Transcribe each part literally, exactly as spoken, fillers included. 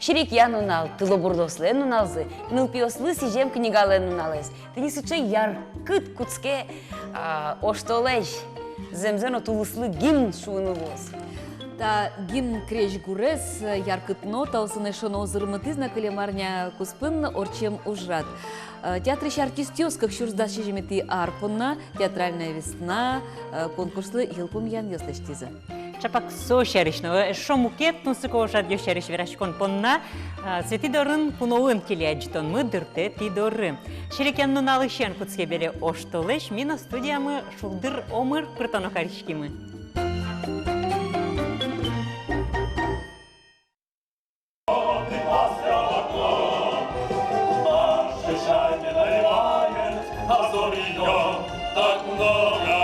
Серекъян нунал, тылобурдослэн нуналзы, нылпиослы сӥзем книгалэн нуналэз. Тӥни сыӵе яркыт кутске, а, оштолэзь, зэмзэ но тулыслы гимн шуыны луоз. Та гимн крезьгурез, э, яркыт нотаосын эшшо но узырмытӥз на кылем арня куспын ортчем ужрад. Э, театрысь артистъёс кык сюрс дас сизьыметӥ ар понна «Театральная весна», э, конкурслы йылпумъянъёс лэсьтӥзы. Чапак со сярысь но, эшшо мукет тунсыко ужрадъёс сярысь вераськон понна, а, Светӥ дорын куноын келя адӟытонмы дыртэ тӥ доры. Серекъян нуналысен кутске бере оштолэзь, ми но студиямы шулдыр омыр пыртоно кариськимы.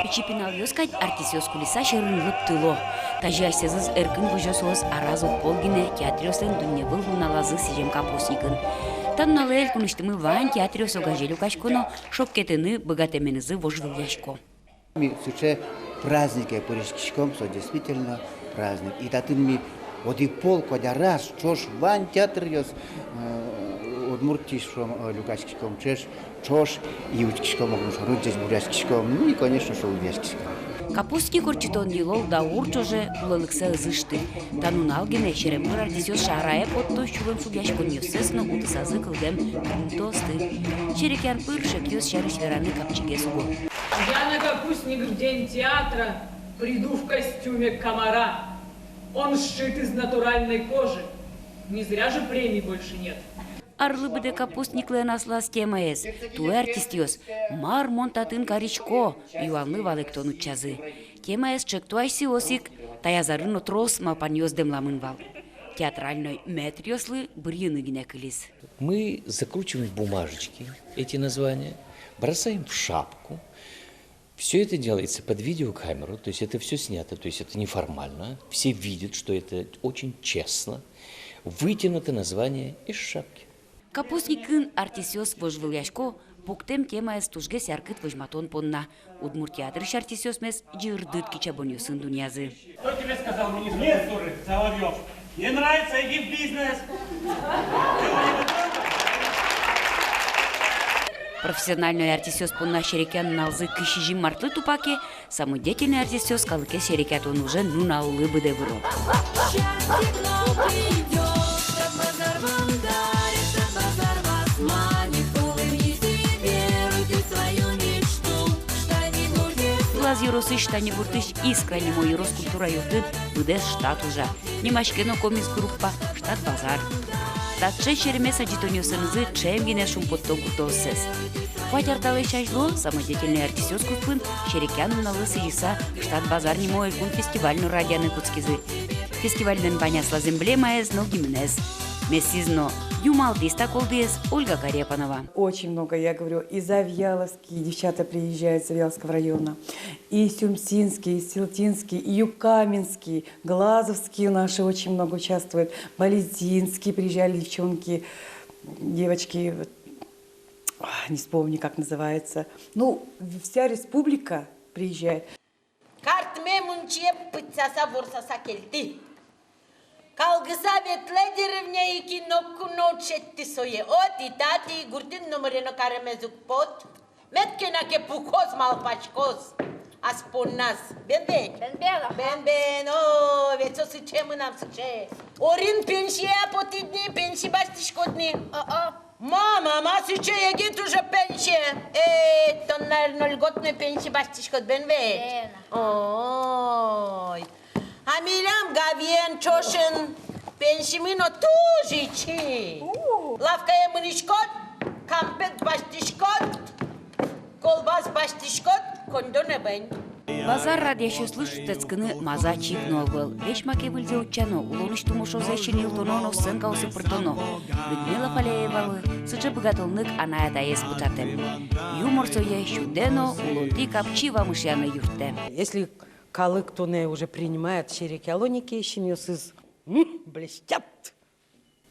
Пичи пиналъёс кадь артистъёс кулиса сьӧрын лыптыло. Тазьы асьсэзыз эркын возё соос араз-огпол гинэ театръёслэн дунневыл нуналазы сӥзем капустникын. Та нуналэ элькунысьтымы вань театръёс огазе люкасько но шоккетыны быгатэменызы вожвылъясько. Ми сыӵе празднике пыриськиськом, со действительно праздник. И татын ми одӥг пол, куать араз ӵош вань театръёс, э, Удмуртиысь, шуом, э, люкаськиськом ӵош, ӵош и учкиськом огнушорын, ӟечбуръяськиськом, ну и, конечно, шулдыръяськиськом. Капустник ортчытон йылол даур ӵоже кулэлыксэ ӧз ышты. Та нунал гинэ серем пыр артистъёс шарае поттозы сюлэмшугъяськонъёссэс но утысазы кылдэм пунктоосты. Серекъян пыр шекъёс сярысь вераны капчигес уго. Я на капустник в день театра приду в костюме комара. Он сшит из натуральной кожи. Не зря же премий больше нет. Арлы быдэ капустниклэн аслаз темаез. Туэ артистъёс «Мар мон татын карисько?» юанлы валэктон утчазы. Темаез ӵектон асьсэос ик, таяз арын но трос малпанъёс дэмламын вал. Театральной мэтръёслы бырйыны гинэ кылиз. Мы закручиваем в бумажечки эти названия, бросаем в шапку. Всё это делается под видеокамеру, то есть это всё снято, то есть это неформально. Все видят, что это очень честно. Вытянуто название из шапки. Капустникын артистъёс вожвылъясько, пуктэм темаез тужгес яркыт возьматон понна. Удмурт театрысь артистъёсмес ӟырдыт кичабонъёсын дунъязы. Кто тебе сказал министр культуры Соловьёв? Не нравится, иди в бизнес. Профессиональной артистъёс понна серекъян нуналзы кызь сизьым мартлы тупа ке, самодеятельной артистъёс калыкез серекъятон уже нуналлы быдэ выро. Глаз ёросысь Штанигуртысь «Искра» нимо ёрос культура юртын быдэс штат ужа. Нимаське но комиз группа «Штат Базар». Таӵе серемес адӟытонъёсынызы ӵем гинэ шумпотто гуртооссэс. Куать ар талэсь азьло самодеятельной артистъёс куспын серекъян нуналлы сӥзьыса «Штат Базар» нимо элькун фестиваль но радъяны кутскизы. Фестивальлэн вань аслаз эмблемаез но гимнэз. Месиз но юмалтӥз та колдыез Ольга Карепанова. Очень много, я говорю, и завьяловские девчата приезжают с Завьяловского района, и сюмсинские, и сюмсинские, и юкаменские, глазовские наши очень много участвуют, балезинские приезжали девчонки, девочки, вот, а, не вспомню, как называется. Ну, вся республика приезжает. Картме мунчые пытсаса, ворсаса кельтӥ. Калгыса ветлэ деревняе ик, ноку но уд шедьты сое. Отӥ-татӥ, гуртын номыре но каремез уг поты. Мед кена ке пукоз, малпаськоз ас понназ. Бен-бен? Бен-бен. Бен-бен. О, ведь со сыӵе мынам, сыӵе. Орин пенсие потӥд ни, пенси басьтӥськод ни. О-о. Мама, ма сыӵе егит уже пенсие. Э, тон, наверно, льготной пенси басьтӥськод, бен ведь? Бен. Ой. А милям Гавиен ӵошен пенсимы но туж ичи. У. Лавкае мынӥськод, кампет басьтӥськод, колбас басьтӥськод, коньдон ӧвӧл. Базар радъясьёслы шутэтскыны маза чик но ӧвӧл. Весь маке выльзэ утчано, улонысь тумошозэ синйылтоно но сценкаосы пыртоно. Людмила Фаляевалы сыӵе быгатонлык анай-атаез пытатэм. Юмор сое сюдэ но, улонтӥ капчи вамышъяны юрттэ. Если калык тонэ уже принимает, серекъяло ни ке, синъёсыз, м, блестят.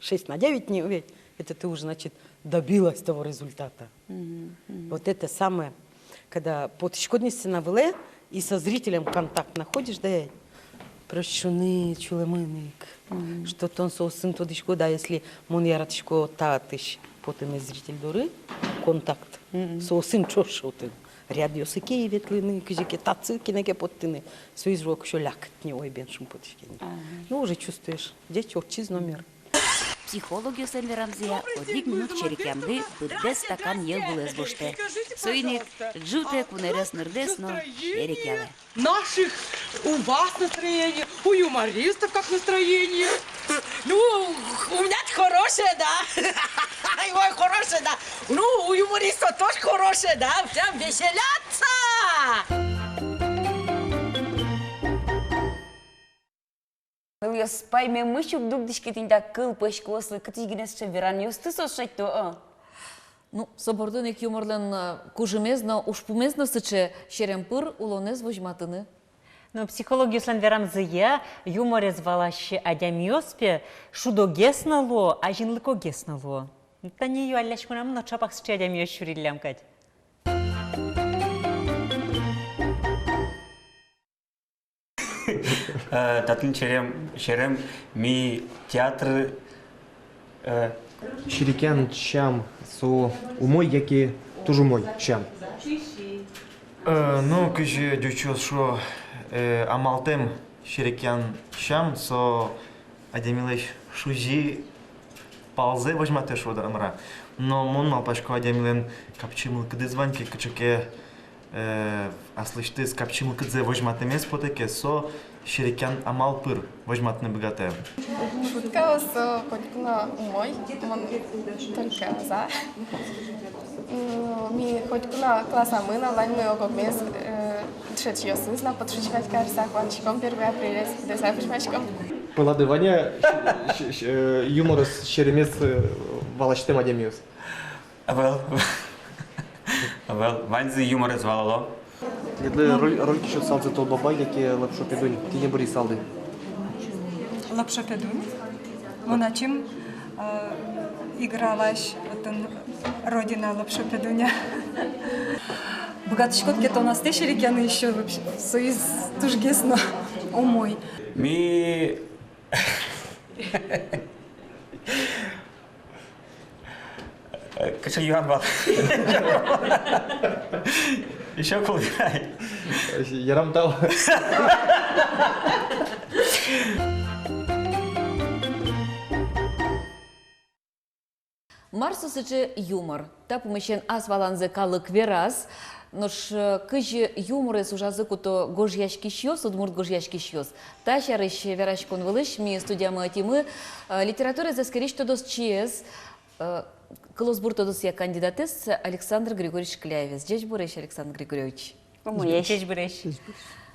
Шесть на девять не, ведь это ты уже, значит, добилась того результата. Мгм, мгм. Вот это самое, когда потӥськод ни сцена вылэ и со зрителем контакт находишь, да, Просьшуны сюлэмын ик. Мгм. Что тон соосын тодӥськод, а если мон яратӥсько татысь потыны зритель доры, контакт. Мгм. Соосын ӵош шуыны. Рядъёсы ке ветлыны, кызьы ке татсы кинэ ке поттыны. Соиз ук ещё лякыт ни, ой, бен шумпотӥське ни. Ага. Ну, уже чувствуешь. Ӟеч, ортчиз номер. Психологъёслэн верамзыя, одӥг минут серекъямды быдэ стакан йӧл вылэз воштэ. Соин ик ӝутэк вунэрэз нырдэс но серекъялэ. Наших, у вас настроение, у юмористов как настроение? Ну, у меня хорошее, да. Ой, хорошее, да. Ну, у юмористов тоже хорошее, да. Прям веселятся. Нылъёс, паймемысь уг дугдӥське тӥни та кыл пӧськылослы, кытысь гинэ сыӵе веранъёсты соос шедьто, а? Ну, со бордын ик юморлэн, э, кужымез но, ужпумез но сыӵе: серем пыр улонэз возьматыны. Ну, психологъёслэн верамзыя, юморез валась адямиос, пе, шудогес но луо, азинлыкогес но луо. Тани юалляськонамы но ӵапак сыӵе адямиос сюриллям кадь. Э, татын серем, серем ми театр, э, серекъян сям, со умой яке туж умой сям? Э, ну, кызьы ӟучъёс шуо, э, амалтэм серекъян сям, со адямилэсь шузи палзэ возьматэ, шуод-а мар-а. Но мон малпасько, адямилэн капчи мылкыдыз вань ке, кыӵе ке, э, аслэсьтыз капчи мылкыдзэ возьматэмез потэ ке, со серекъян амал пыр возьматыны быгатэ. Шутка со котьку но умой, мон только за. Ну, ми котьку но классамы но ваньмы ог-огмес, э, дышетӥсьёсыз но подшучивать карыса куалеком первое апреля, дышетӥсьёсыз но подшучивать карыса. Палады вань-а, щ-, щ-, э, юморез серемез, э, валасьтэм адямиос? Ӧвӧл. Ӧвӧл. Ваньзы юморез валало. Тӥледлы роль, роль кисьтысалзы Тол Бабай яке Лопшо Педунь? Кинэ быръысалды? Лопшо Педунь. Мон ачим, э, игралась отын, Родина Лопшо Педуня. Быгатӥськод ке тон астэ серекъяны ещё, вообще, соиз тужгес но умой. Ми Кыӵе юан вал? Ещё кулгай. Ярам, тау. Мар со сыӵе юмор? Та пумысен ас валанзэ калык вераз. Нош, э, кызьы юморез ужазы куто гожъяськисьёс, удмурт гожъяськисьёс? Та сярысь вераськон вылысь ми студиямы ӧтимы, э, литератураез эскерись тодосчиез, э, кылосбур тодосъя кандидатэз Александр Григорьевич Кляевез. Ӟечбуресь, Александр Григорьевич. Умоесь. Ӟечбуресь.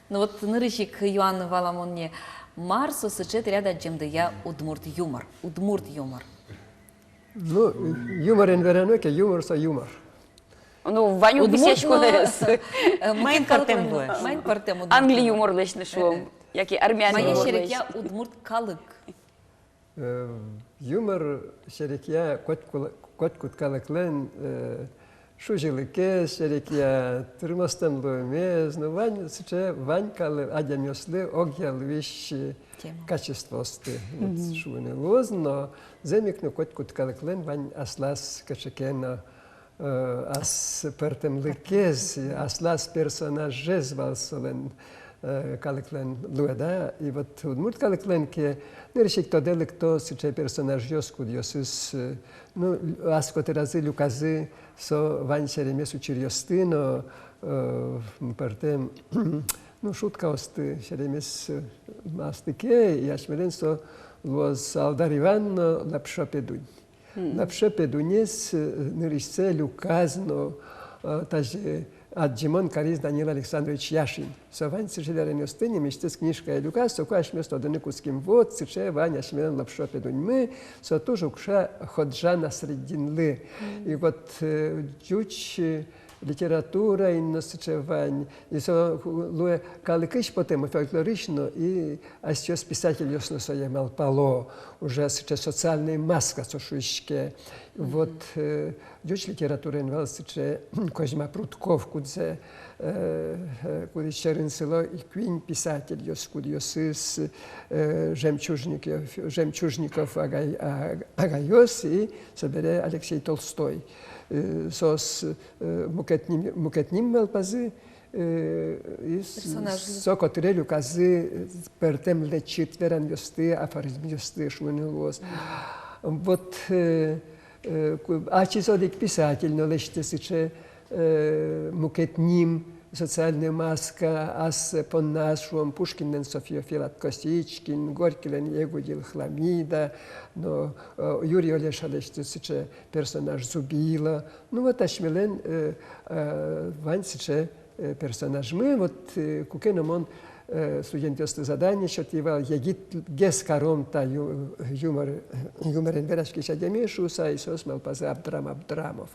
Ну вот, нырысь ик юан валамон ни: мар со сыӵе тӥляд адӟемдыя удмурт юмор? Удмурт юмор. Ну, юморен верано ке, юмор со юмор. Ну, вань ук удмурт, висъяськонэз. Э, маин пӧртэм луэ? Маин пӧртэм удмурт юмор? Англи юморлэсь но шуом, э, яке армян юморлэсь. Мае серекъя удмурт калык? Э, юмор серекъя коть кула-, котькуд калыклэн, э, шузилыкез серекъя, тырмостэм луэмез, ну, вань сыӵе, вань калык адямиослы огъя луись, э, тема, качествоосты. Вот, мгм, шуыны луоз, но зэм ик но котькуд калыклэн вань аслаз кыӵе ке но, э, ас пӧртэмлыкез, аслаз персонажез вал солэн, э, калыклэн луэ, да. И вот удмурт калыклэн ке, нырысь ик тодэ лыкто сыӵе персонажъёс, кудъёсыз, э, ну, ас котыразы, люказы со вань серемес учыръёсты но, э, пӧртэм, ну, шуткаосты, серемес, э, маосты ке, и асьмелэн со луоз Алдар Иван но Лопшо Педунь. Мгм. Лопшо Педунез, э, нырысьсэ люказ но, э, тазьы адӟымон кариз Данил Александрович Яшин. Со вань сыӵе веранъёсты нимысьтыз книжкае люказ, соку асьмеос тодыны кутским: вот сыӵе вань асьмелэн Лопшо Педуньмы, со туж укша Ходжа Насреддинлы. Мгм. И вот, э, ӟуч, э, литератураын но сыӵе вань. И со луэ калыкысь потэм, фольклорысь но, и асьсэос писательёс но сое малпало. Уже сыӵе социальной маска со шуиське. Вот, э, ӟуч литератураын вал сыӵе Козьма Прудков, кудзэ, э, э, кудӥз сьӧрын сыло и куинь писательёс, кудъёсыз, э, Жемчужников, Жемчужников агай-, а, агайёс и собере Алексей Толстой. Э, соос, э, мукет ним, мукет ним малпазы, э, и с-, персонажлы. Со котыре люказы, э, пӧртэм лэчыт веранъёсты, афоризмъёсты шуыны луоз. Вот, э, э, ку-, ачиз одӥг писатель но лэсьтэ сыӵе, э, мукет ним, социальной маска, ас понна ас, шуом, Пушкинлэн со Феофилакт Косичкин, Горькийлэн Ягудил Хламида, но, э, Юрий Олеша лэсьтэ сыӵе персонаж Зубила. Ну вот асьмелэн, э, э, вань сыӵе, э, персонажмы. Вот, э, куке но мон, э, студентъёслы задание сётӥ вал: егитгес каром та ю-, юмор, юморен вераськись адями шуыса, и соос малпазы Абдрам Абдрамов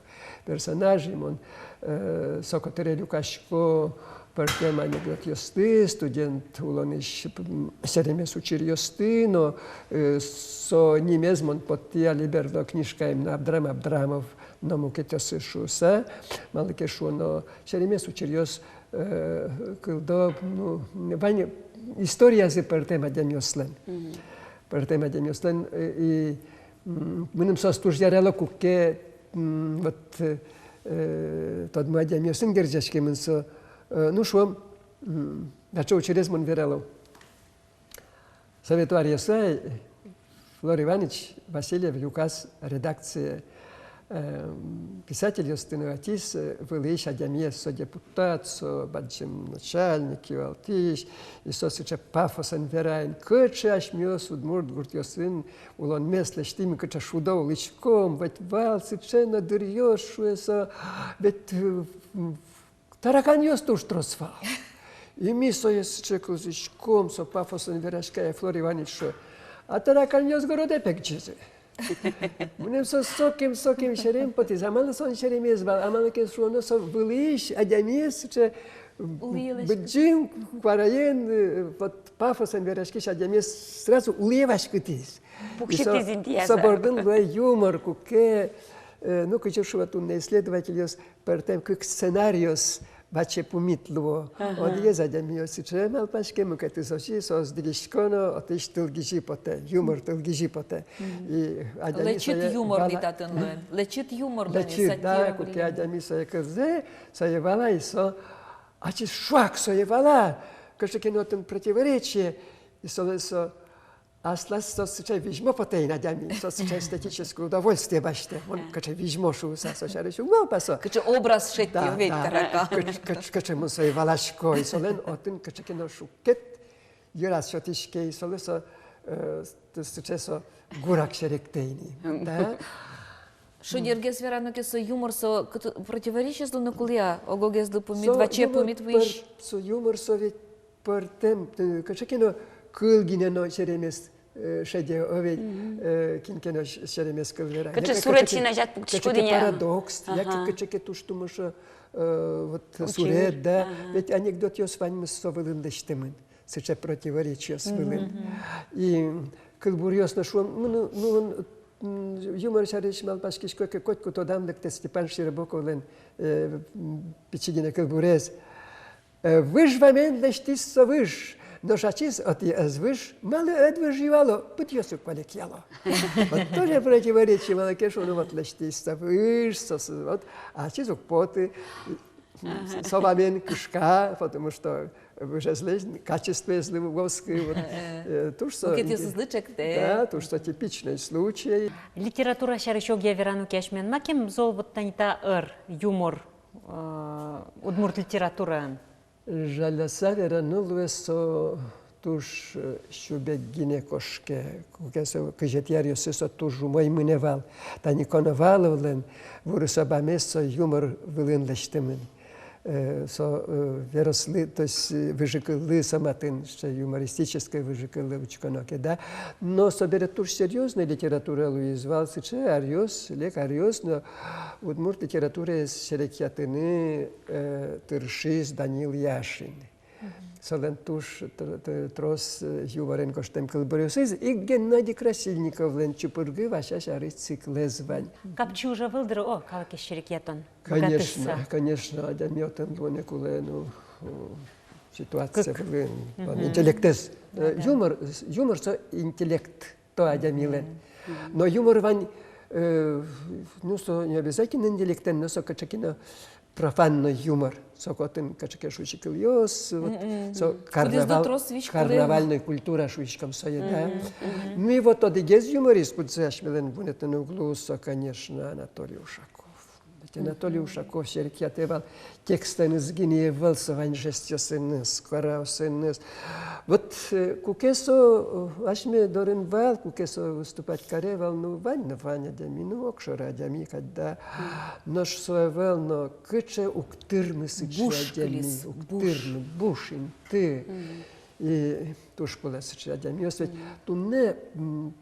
персонаж. И мон, э, со котыре люкасько пӧртэм анекдотъёсты, студент улонысь, м, серемес учыръёсты, но, э, со нимез мон поттӥ али берло книжкаын но, Абдрам Абдрамов но мукетъёсыз шуыса. Малы ке шуоно, серемес учыръёс, э, кылдо, ну, вань историязы пӧртэм адямиослэн. Мгм. Пӧртэм адямиослэн, э, и, м, мыным соос туж ярало, куке, м, вот, э, э, тодмо адямиосын герӟаськемын со, э, ну, шуом, м, таӵе учырез мон верало. Совет аръёсы ай Флор Иваныч Васильев люказ редакцие, э, писательёсты но ӧтиз, э, вылӥсь адямиез, со депутат, со бадӟым начальник, кивалтӥсь, и со сыӵе пафосэн вераен, кыӵе асьмеос удмурт гуртъёсын улонмес лэсьтӥм, кыӵе шудо улӥськом, ведь вал сыӵе но дыръёс, шуэ со, ведь, э, тараканъёс туж трос вал. И ми сое сыӵе кылзӥськом, со пафосэн вераське, а Флор Иваныч шуэ: «А тараканъёс городэ пегӟизы». Мыным со сокем, сокем серем потӥз, а малы со серемез вал, а малы ке шуоно, со вылӥсь адямиез, сыӵе быдӟым куараен, э, вот пафосэн вераськись адямиез сразу улӥе васькытӥз. Пукситӥз интыязы. И со, со бордын луэ юмор, куке, э, ну, кызьы шуо туннэ исследовательёс, пӧртэм кык сценариос ваче пумит луо. Ага. Одӥгез адямиос сыӵе малпаське, мукетыз озьы, соос дӥгисько но, отысь тылгизьы потэ, юмор тылгизьы потэ. Мгм. И адями лэчыт сое юмор вала-, ни татын луэ. Лэчыт юмор луэ, лэчыт, сатира, да, куке кыллем. Адями сое кылзэ, сое вала, и со ачиз шуак сое вала, кыӵе ке но отын противоречие, и солэн со аслаз со сыӵе визьмо потэ ини адями, со сыӵе эстетическое удовольствие басьтэ. Мон кыӵе визьмо шуыса, со сярысь уг малпа со. Кыӵе образ шедьтӥ, да, ведь, да, таракан. Кыӵ-, кыӵ-, кыӵе мон сое валасько, и солэн отын кыӵе ке но шуккет йыраз сётӥське, и солы со, э, с-, сыӵе со гурак серектэ ини, да. Шонергес верано ке, со юмор, со кыт-, противоречиез луыны кулэ-а, ог-огезлы пумит, ваче юмор пумит пӧр-, вуись. Со юмор со ведь пӧртэм, э, кыӵе ке но кыл гинэ но серемес, э, шеде, о ведь, э, кин ке но с-, серемес кыл вера. Кыӵе сурет син азяд пуктӥськод ини. Кыӵе ке парадокс, яке кыӵе ке туж тумошо, э, вот сурет, да. Ведь анекдотъёс ваньмыз со вылын лэсьтэмын. Сыӵе противоречиос вылын. И кылбуръёс но шуом, ну, ну, м, юмор сярысь малпаськисько ке, котьку тодам лыктэ Степан Широбоковлэн, э, м, пичи гинэ кылбурез. Э, выж вамен лэсьтӥз со выж, нош ачиз отӥ ӧз выж, малы ӧд выж юало, пыдъёс уг куалекъяло. Вот тоже противоречие, малы ке шуоно, вот лэсьтӥз со выж, со, со, вот, ачиз уг поты, со вамен кышка, потому что выжезлэсь качествоезлы уг оскы, вот, э, туж со. Мукетъёсызлы ӵектэ. Да, туж со типичный случай. Литература сярысь огъя верано ке, асьмелэн макем зол вот тани та ӧр, юмор, э, удмурт литератураын? Жаляса верано луэ, со туж, э, сюбег гинэ кошке, куке со кызетӥ аръёсы со туж умой мынэ вал. Тани Коноваловлэн «Вурысо бамез» со юмор вылын лэсьтэмын. э, со, э, верослы, то есть, э, выжыкыллы, со матын, сыӵе юмористической выжыкыллы учконо ке, да. Но собере туж серьёзной литература луиз вал сыӵе аръёс, лек аръёс, но удмурт литератураез серекъятыны, э, тыршиз Данил Яшин. Солэн туж тр-, тр-, трос, э, юморен гожтэм кылбуръёсыз, и Геннадий Красильниковлэн «Чупыргы Вася сярысь» циклэз вань. Капчи уж ӧвӧл дыр, о, калыкез серекъятон. Конечно, быгатыса. Конечно, адями отын луыны кулэ, ну, э, ситуация вылын, вон, интеллектэз. Э, юмор, юмор со интеллект, то адямилэн. Но юмор вань, э, ну, со не обязательно интеллектэн, но со кыӵе ке но профанной юмор. Со котын кыӵе ке шуиськылъёс, вот, со карнавал-, трос виськылэ, карнавальной культура шуиськом сое, да. Ну и вот одӥгез юморист, кудзэ асьмелэн вунэтыны уг луы, со, конечно, Анатолий Ушаков. Ведь Анатолий Ушаков серекъятэ вал текстэныз гинэ ӧвӧл, со вань жестъёсыныз, куараосыныз. Вот, э, куке со, э, асьме дорын вал, куке со выступать каре вал, ну, вань но вань адями, ну, огшоры адями кадь, да. Нош со ӧвӧл но кыӵе уг тырмы сыӵе адями, уг тырмы, буш инты. И туж кулэ сыӵе адямиос. Ведь туннэ, м,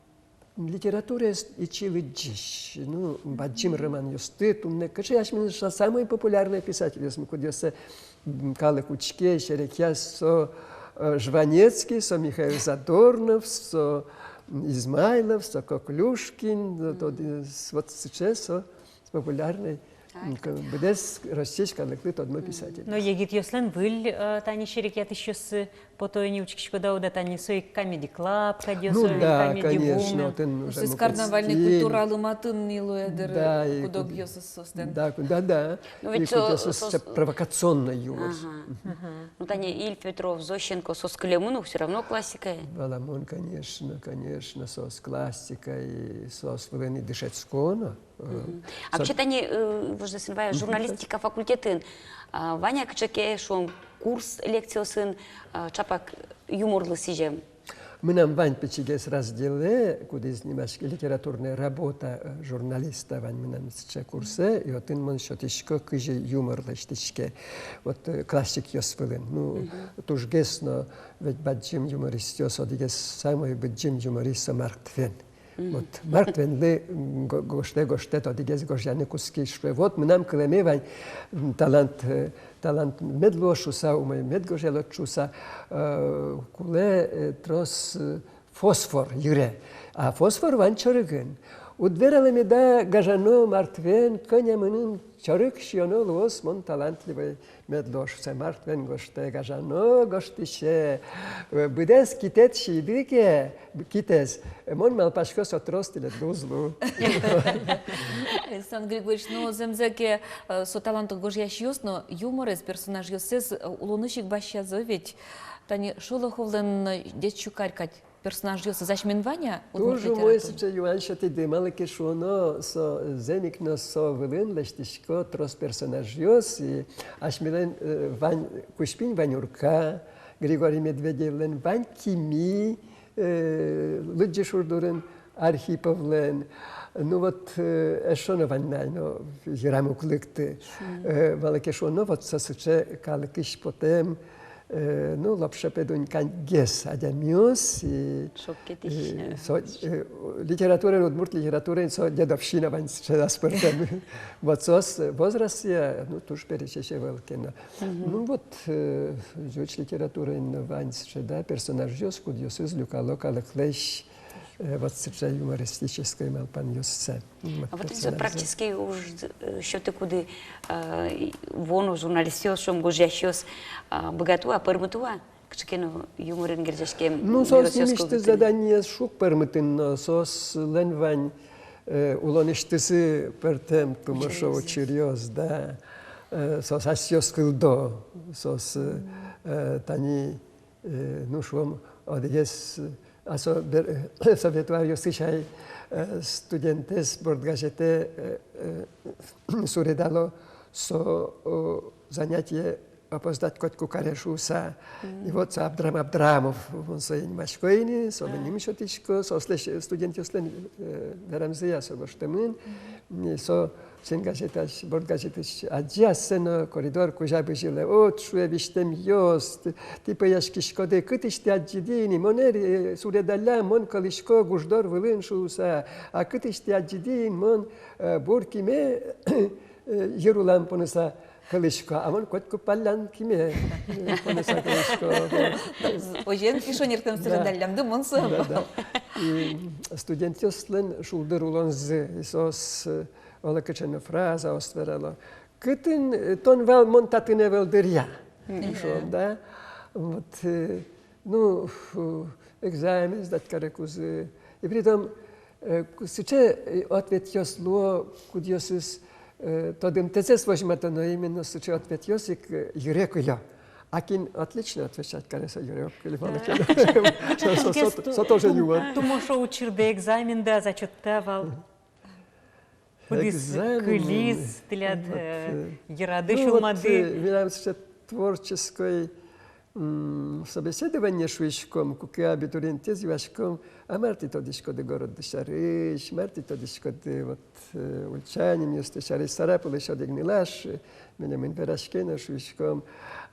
литератураез ичи лыдӟись, ну, бадӟым романъёсты туннэ кыӵе асьмелэн са-, самой популярной писательёсмы, кудъёссэ, м, калык учке, серекъя, со, э, Жванецкий, со Михаил Задорнов, со, м, Измайлов, со Коклюшкин, э, тодӥ-, с-, вот сыӵе со популярной, м, к-, быдэс Россиысь калыклы тодмо писатель. Но егитъёслэн выль, э, тани серекъятӥсьёссы пото ини, учкиськод-а, уд-а, тани со ик Comedy Club кадь, ну, со ик да, Comedy Woman. Конечно, отын уже карнавальной культуралы матын ни луэ дыр, да, и куд-огъёсыз состэн. Да, да, да. Ну, ведь и со, кудъёсыз со, со провокационной юмор. Ага. Ну, тани Ильф, Петров, Зощенко, соос кылемын ук, всё равно классика. Валамон, конечно, конечно, соос классика, и соос вылын ини дышетсконо. Мгм. А вообще тани, э, вождэс эн вае, журналистика факультетын, а, вань-а кыӵе ке, шуом, курс лекциосын, а, чапак юморлы сӥзем? Мынам вань пичигес разделэ, кудӥз нимаське «Литературная работа, э, журналиста», вань мынам сыӵе курсэ, и отын мон сётӥсько, кызьы юмор лэсьтӥське. Вот, э, классикъёс вылын. Ну, тужгес но ведь бадӟым юмористъёс, одӥгез самой бадӟым юморист со Марк Твен. Вот Марк Твенлы, м, го-, гожтэ, гожтэ, тодӥгес гожъяны кутскиз, шуэ. Вот мынам кылэме вань, м, талант, э, талант мед луоз шуыса, умой мед гожъялод шуыса, э, кулэ, э, трос, э, фосфор йыре. А фосфор вань чорыгын. Уд вералэ меда, гажано Марк Твен, кӧня мыным чорыг сиёно луоз, мон талантливой мед луо шуыса. Марк Твен гожтэ, гажано гожтӥсе, э, быдэс китэд сииды ке, б-, китэз, э, мон малпасько, со трос тӥледлы уз лу. Александр Григорьевич, ну, зэмзэ ке, э, со таланто гожъясьёс но юморез, персонажъёссэс, э, улонысь ик басьязы ведь. Тани Шолоховлэн, э, «Дед Щукарь» кадь персонажъёсыз асьмелэн вань-а удмурт литературын? Туж умой сыӵе юан сётӥды, малы ке шуоно, со, зэм ик но со вылын лэсьтӥсько трос персонажъёс, и асьмелэн, э, вань Кузьпинь Ванюрка, Григорий Медведевлэн вань Кими, э, лыдӟи шур дурын Архиповлэн. Ну вот, э, эшшо но вань на, но йырам уг лыкты. Э, малы ке шуоно, вот со сыӵе калыкысь потэм, э, ну, лопшо педунь кадьгес адямиос, и, шоккетӥсь, и со, э, литератураын, удмурт литератураын со дедовщина вань сыӵе аспӧртэм. Вот соос возрастъя, ну, туж пересесь ӧвӧл ке но. Ну вот, э, ӟуч литератураын но вань сыӵе, да, персонажъёс, кудъёсыз люкало калыклэсь, э, вот сыӵе юмористической малпанъёссэ. М, вот. А вот персонажъёс. Практически уж, э, сётыкуды, э, вуоно журналистъёс, шуом, гожъясьёс, а, быгато-а, пӧрмыто-а кыӵе ке но юморен герӟаськем? Ну, соос нимысьтыз заданиез шуг пӧрмытыны, но соослэн вань, э, улонысьтызы пӧртэм тумошо учыръёс, да. Э, соос асьсэос кылдо, соос, э, тани, э, ну, шуом, одӥгез, а со бер-, совет аръёсысь ай, э, студентэз «Морт» газетэ, э, э, суредало, со, о, занятие опоздать котьку каре шуыса. И вот со Абдрам Абдрамов, мон сое нимасько ини, солы ним сётӥсько, соослэсь, э, студентъёслэн, э, верамзыя со гожтэмын. И со «Син» газетысь, «Борд» газетысь адӟи ассэ но коридор кузя бызьылэ: «Вот, — шуэ, — визьтэмъёс, тӥ, тӥ пӧяськиськоды, кытысь тӥ адӟиды ини, мон ӧр, э, суредаллям, мон кӧлӥсько гуждор вылын шуыса, а кытысь тӥ адӟиды ини, мон, э, бур киме, э, йыр улам поныса кӧлӥсько, а мон котьку паллян киме, э, поныса кӧлӥсько». Озьыен, кышномуртэм суредаллямды мон сое. Да, да. И студентъёслэн шулдыр улонзы, и соос, э, оло кыӵе но фразаос верало. «Кытын, э, тон вал, мон татын ӧвӧл дыръя?» — шуом, да. Вот, э, ну, фу, экзамен сдать карыкузы. И притом, э, ку-, сыӵе, э, ответъёс луо, кудъёсыз, э, тодымтэзэс возьмато, но именно сыӵе ответъёс ик, э, йыре кылё. А кин отлично отвечать каре, со йыре уг кыльы, малы ке но. Со, со, со, со тоже юмор. Тумо шуо, учырды экзаменда, зачётта вал. Кудӥз кылиз тӥляд, э, йырады, сюлмады? Ну вот, э, милям сыӵе творческой, м, собеседование шуиськом, куке абитуриентэз юаськом: «А мар тӥ тодӥськоды город сярысь, мар тӥ тодӥськоды, вот, э, ульча нимъёсты сярысь?» Сарапулысь одӥг нылаш, э, милемын вераське но шуиськом: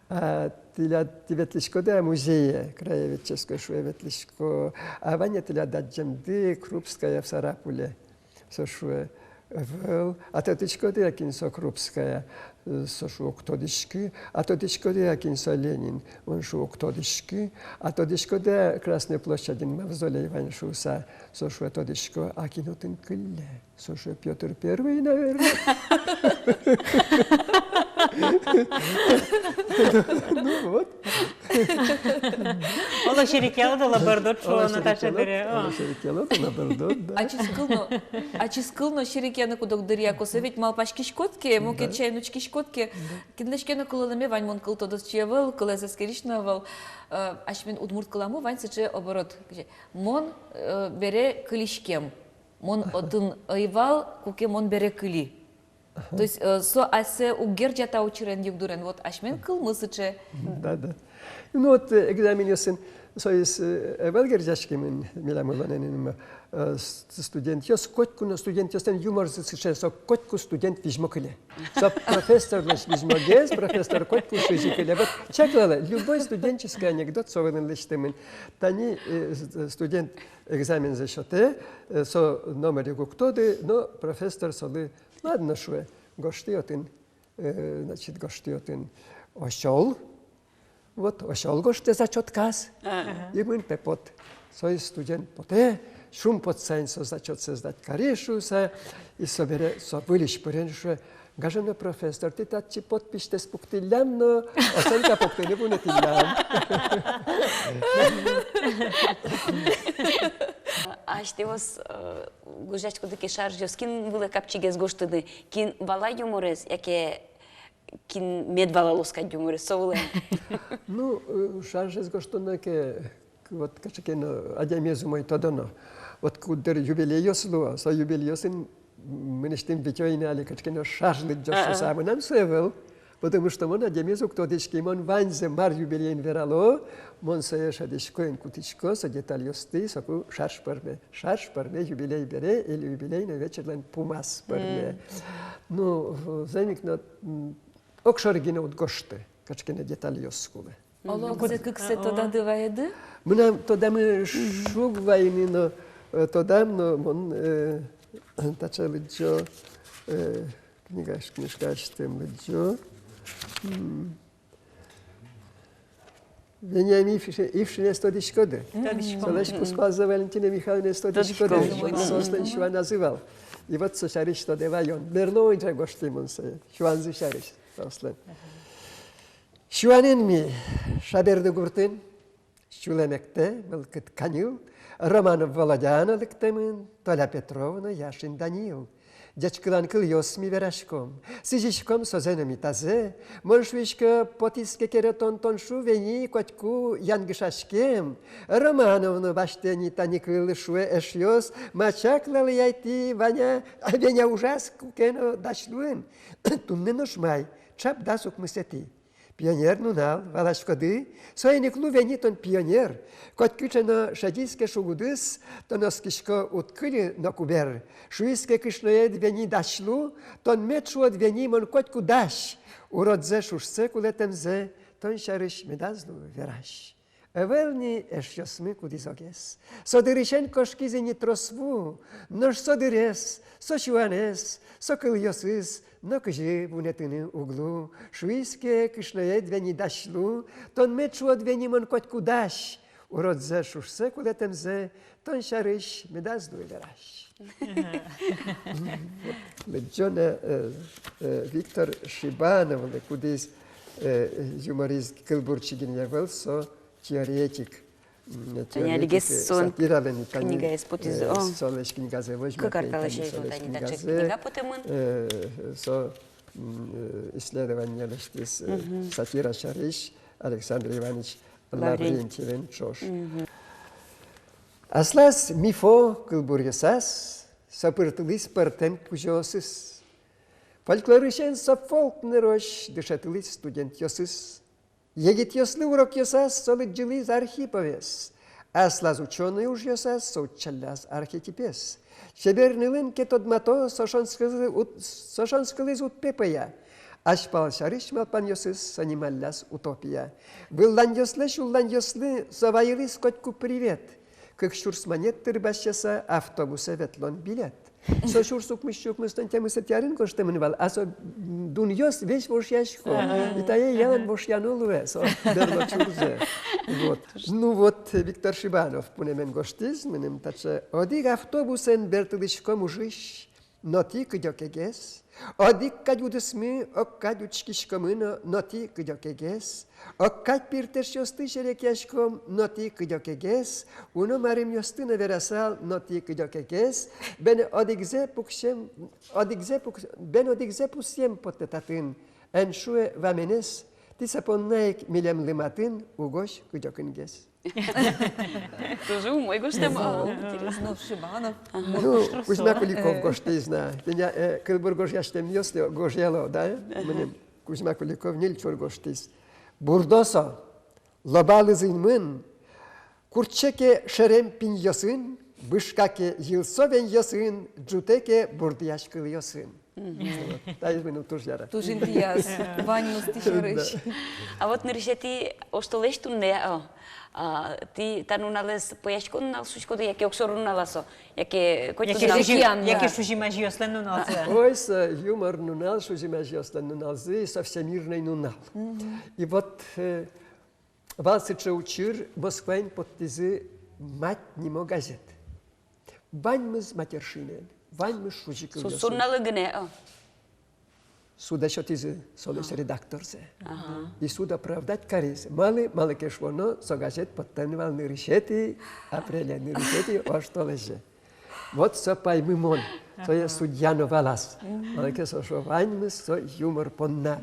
«А тӥляд, тӥ ветлӥськоды-а музее краеведческой?» — шуэ. «Ветлӥсько». «А вань-а тӥляд адӟемды Крупская в Сарапуле?» Со шуэ: «Ӧвӧл». «А тодӥськоды-а, кин со Крупская?» Со шуэ: «Уг тодӥськы». «А тодӥськоды-а, кин со Ленин?» Мон шуэ: «Уг тодӥськы». «А тодӥськоды-а, Красной площадьын мавзолей вань шуыса?» Со шуэ: «Тодӥсько». «А кин отын кылле?» Со шуэ: «Пётр Первый, наверно». Ну вот. Оло, серекъялод, оло бӧрдод, шуо Наташа дыре. Оло, серекъялод, оло бӧрдод, да. Ачиз кыл но, ачиз кыл но серекъяны куд-ог дыръя косэ ведь. Малпаськиськод ке, мукет сямен учкиськод ке, кинлэсь ке но кылылэме вань. Мон кыл тодосчи ӧвӧл, кылэз эскерись но ӧвӧл. Э, асьмелэн удмурт кыламы вань сыӵе оборот: мон, э, бере кылиськем, мон отын ӧй вал, куке мон бере кыли. То есть, э, со асьсэ уг герӟа та учырен, югдурен. Вот асьмелэн кылмы сыӵе. Да, да. Ну вот, э, экзаменъёсын соиз, э, ӧвӧл герӟаськемын милям улонэнымы, э, с-, студентъёс, котьку но студентъёслэн юморзы сыӵе, со котьку студент визьмо кыле. Со профессорлэсь визьмогес, профессор котьку шузи кыле. Вот чаклалэ, любой студенческий анекдот со вылын лэсьтэмын. Тани, э, с-, студент экзамензэ сётэ, э, со номыр ик уг тоды, но профессор солы: «Ладно, — шуэ, — гожты отын, э, значит, гожты отын осёл». Вот осёл гожтэ зачётказ. Ага. И мын пе пот. Соиз студент потэ, шумпотыса ини со зачётсэ сдать кариз шуыса, и собере со выльысь пыре но шуэ: «Гажано профессор, тӥ татчы подписьтэс пуктӥллям но, оценка пуктыны вунэтӥллям». Асьтэос, э, гожъяськоды ке шаръёс, кин вылэ капчигес гожтыны, кин вала юморез, яке кин мед валалоз кадь юморез, со вылэ? Ну, э, шаръёс гожтоно ке, к-, вот кыӵе ке но адямиез умой тодоно. Вот куддыр юбилейёс луо, со юбилейёсын мынэсьтым витё ини али кыӵе ке но шар лыдӟо шуыса. А мынам со ӧвӧл. Потому что мон адямиез уг тодӥськы, мон ваньзэ, мар юбилейын верало, мон сое шӧдӥсько, эн кутӥсько, со детальёсты, соку шар пӧрме. Шар пӧрме юбилей бере или юбилейный вечерлэн пумаз пӧрме. Ну, зэм ик но, м, огшоры гинэ уд гожты, кыӵе ке но детальёс кулэ. Оло, кудзэ кыксэ тодады ваеды? Мынам тодамы шуг вайыны но, э, тодам но, мон, э, таӵе лыдӟо, э, книга, книжкаысьтым лыдӟо. М. Вениамин Ивши-, Ившинэз тодӥськоды? Тодӥсько. Солэсь куспазы Валентина Михайловнаез тодӥськоды? Тодӥсько. Мон соослэн сюаназы вал. И вот со сярысь тодэ ваён. Берло ини гожтӥ мон сое. Сюанзы сярысь соослэн. Сюанын ми Шаберды гуртын. Сюлэм эктэ мылкыд каньыл, Романов Володя но лыктэмын, Толя Петров но Яшин Данил. Ӟечкылан кылъёс ми вераськом, сӥзиськом созэ но ми тазэ. Мон шуисько, потӥз ке керетон, тон шу, вени, котьку янгышаськем. Романов но басьтэ ни тани кыл, шуэ, эшъёс, ма чаклалэ ай тӥ, Ваня, Веня ужаз куке но дась луын. Туннэ нош май, чап дас укмысэтӥ. Пионер нунал, валаськоды? Соин ик лу вени тон пионер. Котькыӵе но шедиз ке шугудыз, тон оскисько уд кыльы но кубер. Шуиз ке кышноед вени дась лу, тон мед шуод вени мон котьку дась. Уродзэ, шушсэ, кулэтэмзэ тон сярысь медаз лу верась. Ӧвӧл ни эшъёсмы кудӥз огез. Со дырысен кошкиз ини трос ву, нош со дырез, со сюанэз, со кылъёсыз нокызьы вунэтыны уг лу. Шуиз ке кышноед вени дась лу, тон мед шуод вени мон котьку дась. Уродзэ, шушсэ, кулэтэмзэ тон сярысь медаз лу верась. Лыдӟоно, э, э, Виктор Шибановлы, кудӥз, э, юморист, кылбурчи гинэ ӧвӧл, со теоретик. М, тани теоретик, алигес э, солэн сатиралэн, тани, книгаез потӥз, э, о. Солэсь книгазэ возьматэ, кык ар талэсь тани, солэсь возьматэ, тани таӵе книгазэ, книга потэмын. Э, со, м, э, исследование лэсьтӥз, э, мгм, сатира сярысь Александр Иванович Лаврентьевен ӵош. Мгм. Аслаз мифо кылбуръёсаз со пыртылӥз пӧртэм кузёосыз. Фольклорысен со фолк нырозь дышетылӥз студентъёсыз. Егитъёслы урокъёсаз со лыдӟылӥз Архиповез. Аслаз учёный ужъёсаз со утчалляз архетипез. Чебер нылын ке тодмато, со шонскылӥз уд-, со шонскылӥз уд пе пӧя. Азьпал сярысь малпанъёсыз со нималляз утопия. Вылланъёслэсь улланъёслы со вайылӥз котьку привет. Кык сюрс манет тырбасьтыса автобусэ ветлон билет. Со сюрс укмыс сю укмыстон тямысэтӥ арын гожтэмын вал, а со, м, дунъёс весь вошъясько. Ага. И тае ялан вошъяно луэ со берло чурзэ. Вот. Ну вот, Виктор Шибанов пунэмен гожтӥз мыным таӵе: одӥг автобусэн бертылӥськом ужысь, но тӥ кыдёкегес. Одӥг кадь удысмы, ог кадь учкиськомы но, но тӥ кыдёкегес. Ог кадь пиртэшъёсты серекъяськом, но тӥ кыдёкегес. Уно марымъёсты но верасал, но тӥ кыдёкегес. Бен одӥгзэ пуксем, одӥгзэ пукс-, бен одӥгзэ пусъем потэ татын. Эн шуэ ваменэс, тӥ со понна ик милемлы матын угось кыдёкынгес. Тоже умой гожтэм, а, интересно. Ну, Шибанов. Ага. Ну, Кузьма Куликов гожтӥз на. Тӥни, э, кылбур гожъясьтэмъёс но гожъяло, да? Ага. Мыным Кузьма Куликов ньыль чур гожтӥз. Бурдо со, лоба лызын мын, куртче ке шерем пиньёсын, бышка ке йылсо веньёсын, ӝутэ ке бурдъясь кылъёсын. Мгм. Вот. Таиз мыным туж яра. Туж интыяз, ваньмыз тӥ сярысь. Да. А вот нырысетӥ оштолэзь туннэ, о, а, тӥ та нуналэз пӧяськон нунал шуиськоды, яке огшоры нунал-а со, яке коть... Яке нунал шузи-, яке шузи-мазиослэн нуналзы. Ой, со юмор нунал, шузи-мазиослэн нуналзы, со всемирной нунал. Мгм. И вот, э, вал сыӵе учыр: Москваын поттӥзы «Мать» нимо газет. Ваньмыз матершинэн, ваньмыз шузи кылъёсын. Со нуналлы гинэ, о. Судэ сётӥзы солэсь редакторзэ. Ага. И суд оправдать кариз. Малы, малы ке шуоно, со газет поттэм вал нырысетӥ апреле, нырысетӥ оштолэзе. Вот со паймымон, сое судья но валаз. Мгм. Малы ке со шуо, ваньмыз со юмор понна.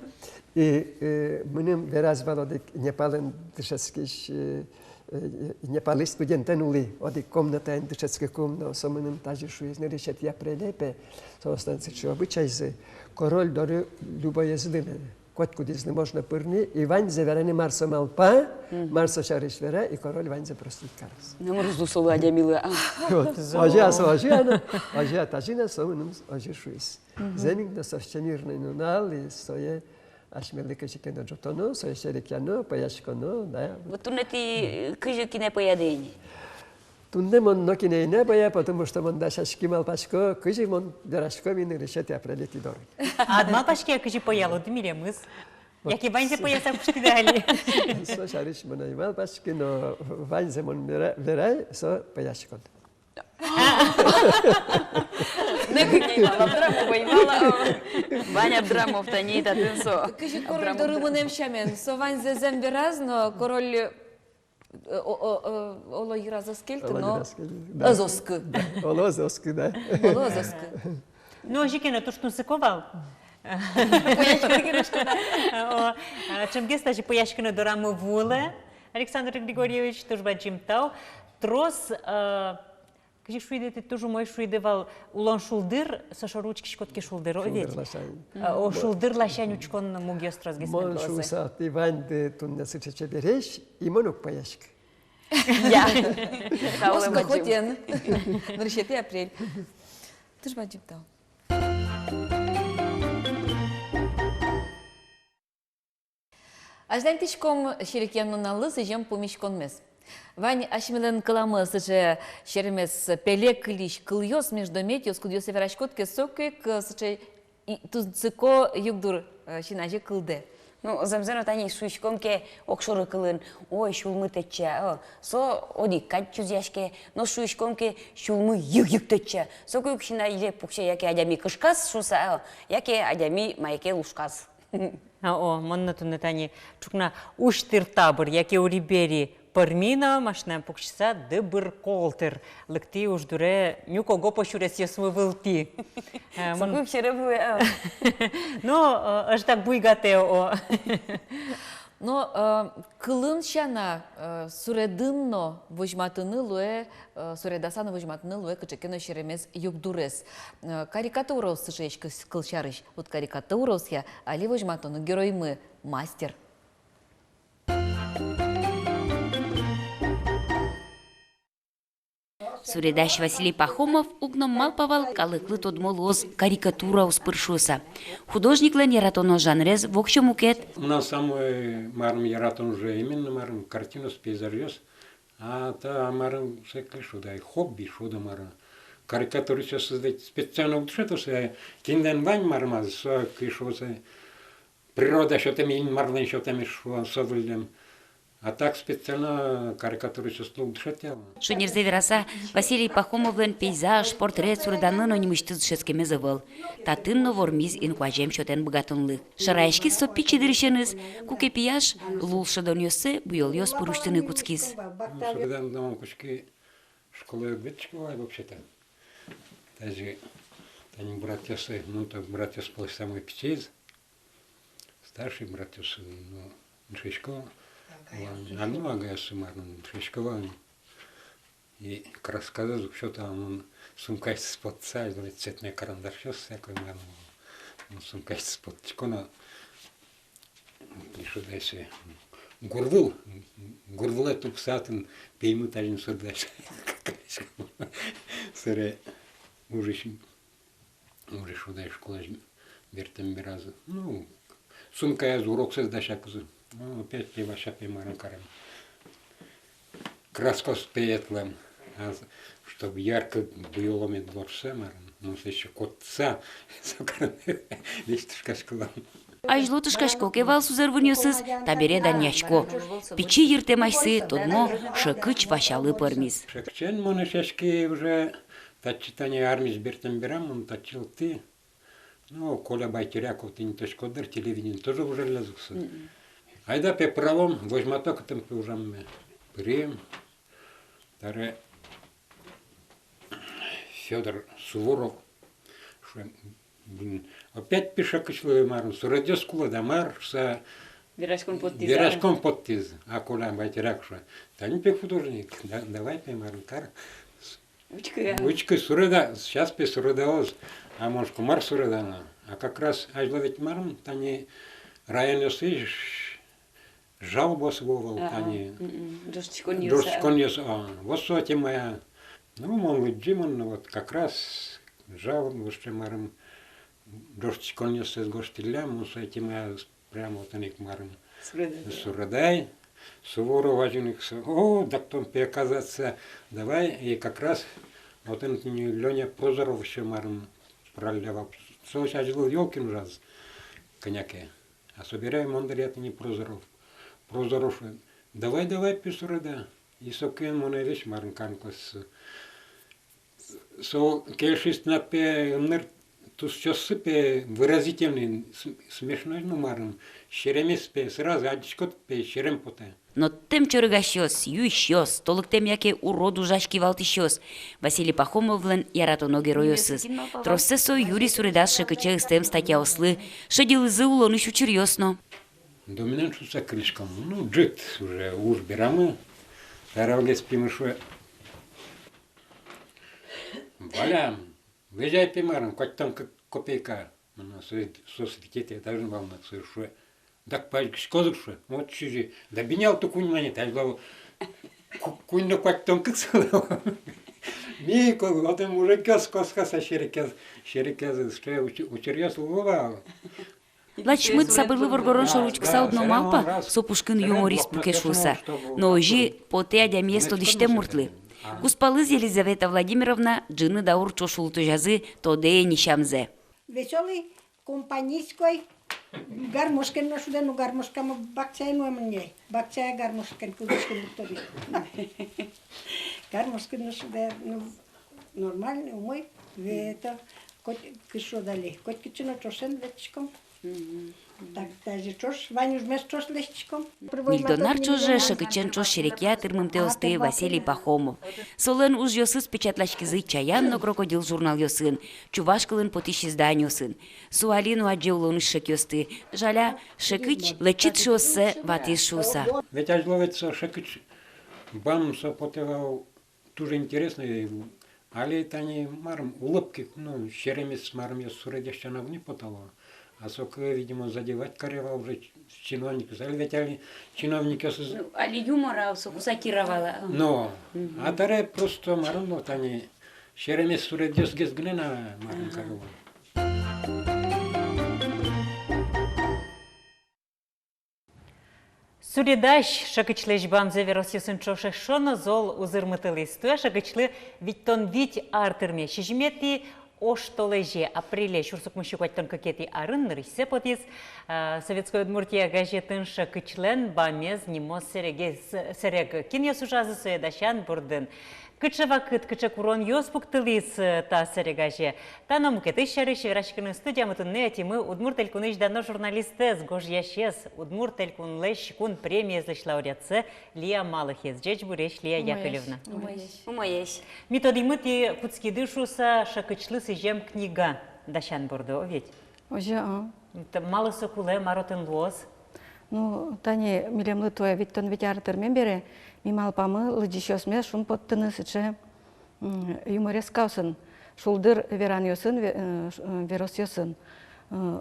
И, э, мыным вераз вал одӥг Непалын дышетскись, э, э, Непалысь студентэн улӥ, одӥг комнатаын дышетскыкум но, со мыным тазьы шуиз: нырысетӥ апреле пе, соослэн сыӵе обычайзы: король доры любоезлы но, котькудӥзлы можно пырыны, и ваньзэ вераны, мар со малпа, мгм, мар со сярысь вера, и король ваньзэ простить кароз. Номыр уз лу солы адямилы, а. Вот. Зо. Озьы-а со, озьы-а но, озьы-а тазьы но, со мыным озьы шуиз. Мгм. Зэмзэ ик но со всемирной нунал, и сое асьмелы кызьы ке но ӝутоно, сое серекъяно, пӧяськоно, да. Вот туннэ тӥ кызьы кинэ пӧяды ини? Туннэ мон нокинэ ӧй на пӧя, потому что мон дасяськи, малпасько, кызьы мон верасько ми нырысетӥ апреле тӥ доры. А ӧд малпаське, кызьы пӧялоды милемыз? Вот. Яке ваньзэ пӧяса куштӥды али? Со сярысь мон ӧй малпаськы, но ваньзэ мон вера-, верай, со пӧяськод. Нокин ӧй вал, Абдрамов ӧй вал. Вань Абдрамов тани татын со. Кызьы король доры мынэм сямен, со ваньзэ зэм вераз, но король, э, о-, о-, о-, оло йыраз оскель, оло но йыраз оскель, да. Ӧз оскы. Да, оло ӧз оскы, да. Оло ӧз оскы. Но озьы ке но, туж тунсыко вал. Пӧяськыны, конечно, да. О, а, ӵемгес тазьы пӧяськыны дорамы вуылэ, Александр Григорьевич, туж бадӟым тау. Трос, э, Кызьы шуиды, тӥ туж умой шуиды вал, улон шулдыр, со шоры учкиськод ке шулдыр, о, ведь? Шулдыр ласянь. А, о, шулдыр ласянь учкон мугъёс тросгес мед луозы. Мон шуыса, тӥ ваньды туннэ сыӵе чебересь, и мон уг пӧяськы. Я. Оскы хотен. Нырысетӥ апрель. Туж бадӟым тау. Азьланьтӥськом серекъян нуналлы сӥзем пумиськонмес. Вань асьмелэн кыламы сыӵе серемес, пеле кылись кылъёс, междометиос, кудъёссэ вераськод ке, соку ик, э, сыӵе и-, тунсыко югдур, э, син азе кылдэ. Ну, зэмзэ но, тани шуиськом ке, огшоры кылын, ой, сюлмы тэтча, о, со одӥг кадь чузъяське, но шуиськом ке, сюлмы йыг-йыг тэтча, соку ик син азе пуксе, яке адями кышказ шуыса, о, яке адями мае ке лушказ. А, о, мон но туннэ тани ӵукна усьтыр-табыр, яке ури-бери пӧрми но, машинаен пуксьыса, дыбыр-колтыр лыктӥ уждуре, нюк ог-огпо сюресъёсмы вылтӥ. Э, мон... Соку ик сере вуэ, а. Но, э, ӧжытак буйгатэ, о. Но, э, кылын сяна, э, суредын но возьматыны луэ, э, суредаса но возьматыны луэ кыӵе ке но серемес югдурез. Э, карикатураос сыӵеесь кыл-, кылсярысь. Вот карикатураосъя али возьматоно героймы мастер. Суредась Василий Пахомов уг но малпа вал, калыклы тодмо луоз карикатураос пыр шуыса. Художниклэн яратоно жанрез воксё мукет. Мынам самой, марым, яратон уже именно, марым, картинаос, пейзажъёс. А та, марым, сыӵе, кызьы шуод ай, хобби шуод-а, марым. Карикатуристъёс ведь специально уг дышето сое, кинлэн вань, марым, а со, кызьы шуод сое, природа сётэм, Инмарлэн сётэмез шуо со выллем. А так специально карикатуристъёс но уг дышето. Шонерзэ вераса, Василий Пахомовлэн пейзаж, портрет суреданы но нимысьтыз дышетскемез ӧвӧл. Татын но вормиз инкуазем сётэн быгатонлык. Шараяськиз со пичи дырысеныз, куке пияш лулшӧдонъёссэ буёлъёс пыр усьтыны кутскиз. Ну, суреданы мон кутски школае ветлӥсько вал вообще-то. Даже тани братъёсы, ну, то братъёс пӧлысь самой пичиез. Старший братъёсы, ну, дышетско вал, а, ну, агайёсы, марым, дышетско вал. И краскаез уг сёто, а мон сумкаысьтыз поттыса, цветной карандашъёс всякой, марым, мон сумкаысьтыз поттӥсько но, кызьы шуод ай сое, гурвыл, гурвылэ тупса отын пеймыт азьын суредась. Сэре ужысь Уже шуод ай, школаысь бертэм беразы. Ну, сумкаязы, уроксэс дасякузы. Ну, опять пе, Вася пе, марым карем. Краскаос пе ӧтлэм. А чтоб ярко буёло мед луоз шуса, марым. Ну, со ещё коттыса, со карем, весь тышкаськылам. Азьло тышкасько ке вал сузэр-вынъёсыз, табере данъясько. Пичи йыртэм асьсэ тодмо Шекыч Васялы пӧрмиз. Шекычен мон эшъяськи уже. Татчы тани армиысь бертэм берам мон татчы лыктӥ. Ну, Коля Байтеряков, тӥ тодӥськоды дыр, телевидение тоже ужалляз ук со. Мгм. Айда пе пыралом, возьмато, кытын пе ужамме. Пырим. Таре Фёдор Суворов шуэ: «Блин, опять пе Шекычлы, марым, суредъёс кулэ да мар?» — шуса. Вераськон поттӥз, а? Вераськон поттӥз. А Коля Байтеряков шуэ: «Тани пе художник, да-, давай пе, марым, кар. Учкы, а? Учкы, суреда, сейчас пе суредаос». А мон шуисько: «Мар суреданы?» А как раз азьло ведь, марым, тани районъёсысь жалобаос вуо вал, ага, тани. Мгм. Ӝожтӥськонъёс, а. Ӝожтӥськонъёс, а. Вот со темая. Ну, мон лыдӟи, мон, ну, вот как раз жалоба, вообще, марым, ӝожтӥськонъёссэс гожтӥллям, мон со темая прямо отын ик, марым, суредай. Суредай. Суворов азьын ик со: «О, дак тон пе, оказывается, давай». И как раз отын тӥни Лёня Прозоров ещё, марым, пыралля вал. Со ещё азьло Ёлкин ужаз кӧня ке. А собере мон дыръя тӥни Прозоров. Прозоров шуэ: «Давай, давай пе суреда». И сокем мон ӧй весь, марым, карыны кулэ со. Со кельшиз тынад пе, ымныр тусчиоссы пе выразительный, см-, смешной, ну, марым, серемес пе, сразу адӟиськод пе, серем потэ. Ноттэм чорыгасьёс, юисьёс, толыктэм яке урод ужась кивалтӥсьёс — Василий Пахомовлэн яратоно геройёсыз. Троссэ со юри суредаз Шекыче ыстэм статьяослы, шедьылӥзы улонысь учыръёс но. Доминант шуса кылиськом, ну, ӝыт уже, уж берамы. Таре огез пимы шуэ: Валя, лэзьы ай пе, марым, куатьтон кык копейка. Мынам соос, соос витетӥ этажын вал на, соос шуэ: «Дак пазьгиськоз ук», — шуэ. Вот сыӵе. Да бинялты куинь манет, азьло ку-, куинь но куатьтон кык солы. Ми ко-, отын мужикъёс кошкаса серекъяз-, серекъязы, шуэ, учыр-, учыръёс луо вал. Лачмыт сабырлы воргорон шоры учкыса уд но малпа, со пушкын юморист пуке шуыса. Но озьы потэ адямиез тодӥсьтэм муртлы. Кузпалыз Елизавета Владимировна ӝыны даур ӵош улытозязы тодэ ини сямзэ. Весёлый, компанейской, гармошкаен но шудэ, но гармошкамы бакчаын вал мынэ. Бакчае гармошкаен кылзӥськыны лыкто. Гармошкаен но шудэ, ну, нормальный, умой, ве-, это, коть кыӵе дали, коть кытчы но ӵошен лэсьтӥськом. Мгм. Так, даже ӵош, вань ужмес ӵош лэсьтӥськом. Ньыльдон ар ӵоже шӧкычен ӵош серекъя тырмымтэосты Василий Пахомов. Солэн ужъёсыз печатласькизы «Чаян» но «Крокодил» журналъёсын, чуваш кылын потӥсь изданиосын. Со али но адӟе улонысь шекъёсты. Жаля, шӧкыч лэчыт шыоссэ ватӥз шуыса. Ведь азьло ведь со шӧкыч бам со потэ вал. Туж интересно, али тани, марым, улыбки, ну, серемес, марымъёс суредъясь сяна уг ни потало. А соку, видимо, задевать каре вал уже чиновникъёс. Али ведь али чиновникъёс... Ну, али юмор, а соку сатира вал, а. Но, мгм, а табере просто, марым, вот али серемес суредъёсгес гинэ на, марым, ага, каре вал. Суредась шӧкычлэсь бамзэ веросъёсын ӵош эшшо но зол узырмытылӥз. Туэ шӧкычлы витьтон вить ар тырме. Сизьыметӥ оштолэзе, апреле сюрс укмыссю куатьтон кыкетӥ арын нырысьсэ потӥз, а, «Советской Удмуртия» газетын «Шӧкычлэн бамез» нимо сэрегез, сэрег. Кинъёс ужазы сое дасян бордын? Кыӵе вакыт, кыӵе куронъёс пуктылӥз, э, та сэрегазе? Та но мукетыз сярысь вераськыны студиямы туннэ ӧтимы Удмурт Элькунысь дано журналистэз, гожъясез, Удмурт Элькунлэсь кун премиезлэсь лауреатсэ Лия Малыхез. Ӟечбуресь, Лия Яковлевна. Умоесь. Умоесь. Ми тодӥмы, тӥ кутскиды шуыса шӧкычлы сӥзем книга дасян борды, о ведь? Озьы, а. Т-, малы со кулэ, мар отын луоз? Ну, тани милемлы туэ витьтон вить ар тырмем бере, ми малпамы лыдӟисьёсмес шумпоттыны сыӵе, м, юморескаосын, шулдыр веранъёсын, ве-, э, ш-, э, веросъёсын. Э,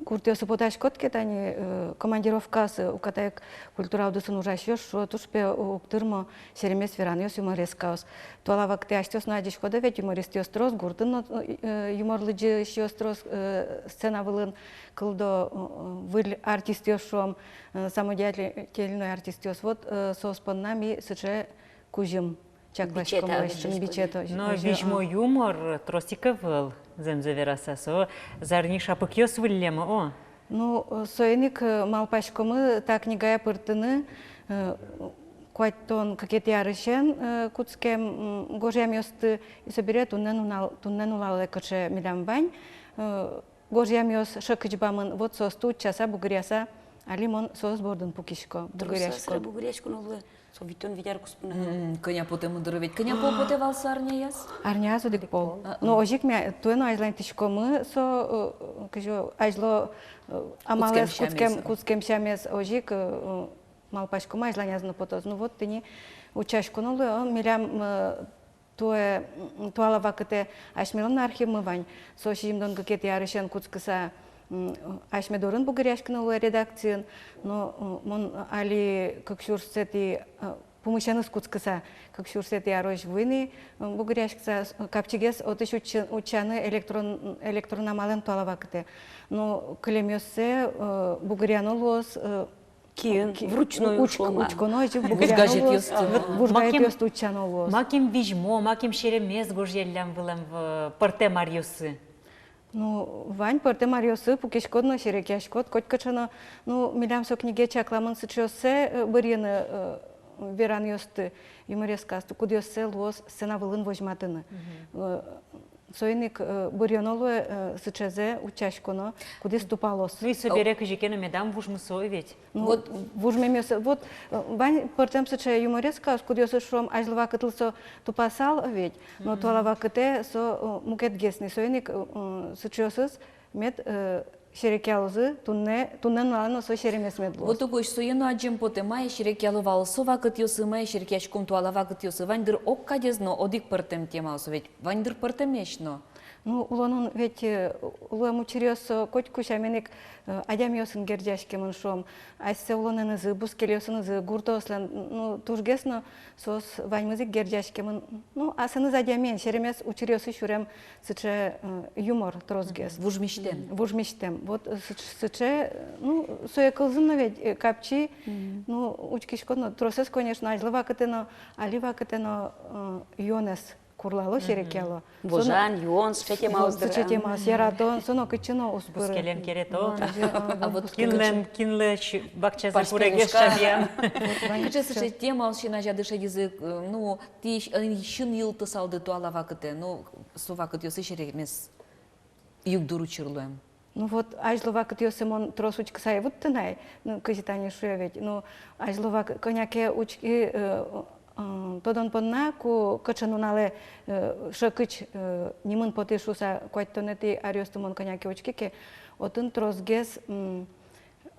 гуртъёсы потаськод ке тани, э, командировкаосы, укатаик культура удысын ужасьёс шуо, туж пе уг тырмо серемес веранъёс, юморескаос. Туала вакытэ асьтэос но адӟиськоды ведь, юмористъёс трос, гуртын но, э, юмор лыдӟисьёс трос, э, сцена вылын кылдо, э, выль артистъёс, шуом, э, самодеятельной артистъёс. Вот, э, соос понна ми сыӵе кузьым чакласьком, бичет, а, лэсьтӥм, бичет, озьы. Но озьы, визьмо юмор трос ик ӧвӧл, зэмзэ вераса, со зарни шапыкъёс выллем, о. Ну, э, соин ик, э, малпаськомы та книгае пыртыны, э, куатьтон кыкетӥ арысен, э, кутскем, м, гожъямъёсты, и собере туннэ нунал-, туннэ нуналэ кыӵе милям вань, э, гожъямъёс шӧкыч бамын, вот соосты утчаса, бугыръяса, али мон соос бордын пукисько, бугыръясько. Трос-а сыре бугыръяськон улэ? Со витьтон вить ар куспын. М, кӧня потэ, мудыр ведь. Кӧня пол потэ вал со арняяз? Арняяз одӥг пол. А, а. Но озьы ик ми туэ но азьланьтӥськомы со, э, кызьы, азьло, э, амалэз кутскем, кутскем сямез, кутскем сямез, озьы ик, э, малпаськомы, азьланяз но потоз. Ну вот, тӥни утчаськоно луэ, э, милям, э, туэ, м, туала вакытэ асьмелэн архивмы вань. Со сизьымдон кыкетӥ арысен кутскыса, м, асьме дорын бугыръяськыны луэ редакциын. Но, м, мон али кык сюрсэтӥ, э, пумысеныз кутскыса, кык сюрсэтӥ арозь вуи ни, м, бугыръяськыса, с-, капчигес отысь утчы-, утчаны электрон, электрон амалэн туала вакытэ. Но кылемъёссэ, э, бугыръяно луоз, э, киын, ки-, вручную уч-, шуом-а, учконо, озьы ик вуж бугыръяно луоз, газетъёсты. Вуж газетъёсты утчано луоз. Макем визьмо, макем серемес гожъяллям вылэм в-, пӧртэм аръёсы? Ну, вань пӧртэм аръёсы, пукиськод но серекъяськод, котькыӵе но, ну, милям со книге чакламын сыӵеоссэ, э, бырйыны, э, веранъёсты, юморескаосты, кудъёссэ луоз сцена вылын возьматыны. Мгм. Э, Соин ик, э, бырйоно луэ, э, сыӵезэ утчаськоно, кудӥз тупалоз. Ну и собере кызьы ке но медам вужмы со ведь. Ну, вот вужмемъёс, вот, э, вань пӧртэм сыӵе юморескаос, кудъёсыз, шуом, азьло вакытлы со тупасал ведь, но туала вакытэ со, э, мукетгес ни, соин ик, э, сыӵеосыз мед, э, серекъялозы, туннэ, туннэ нуналэ но со серемес мед луоз. Вот угось сое но адӟем потэ, мае серекъяло вал со вакытъёсы, мае серекъяськом туала вакытъёсы. Вань дыр ог кадез но одӥг пӧртэм темаос, ведь вань дыр пӧртэмесь но. Ну, улонын ведь, э, улэм учыръёс, э, котьку сямен ик, э, адямиосын герӟаськемын, шуом. Асьсэ улонэнызы, бускельёсынызы, гуртоослэн, ну, тужгес но соос ваньмыз ик герӟаськемын. Ну, асэныз адямиен, серемес учыръёсы сюрем сыӵе, э, юмор тросгес. Мгм. Вужмисьтэм. Вужмисьтэм. Вот, э, сыӵ-, сыӵе, э, ну, сое кылзыны ведь, э, капчи, ну, учкиськод но, тросэз, конечно, азьло вакытэ но, али вакытэ но, э, юонэз курлало, серекъяло. Вожан, юон, сыӵе темаос, сыӵе темаос, яратон, со но кытчы но уз пыры. Бускелем керетон. Вот, а, а вот кинлэн, кинлэн бакчазэ курегес шабиян. Кыӵе сыӵе темаос син азяды шедизы, э, ну, тӥ, э, син йылтысалды туала вакытэ, ну, со вакытъёсы серемес югдур учыр луэм. Ну вот, азьло вакытъёсы мон трос учкыса ӧй вутты на ай, ну, кызьы тани шуо ведь, ну, азьло вак-, кӧня ке учки, э, э, тодон понна, ку кыӵе нуналэ, э, шӧкыч, э, нимын потӥз шуыса, куатьтонэтӥ аръёсты мон кӧня ке учки ке, отын тросгес, м,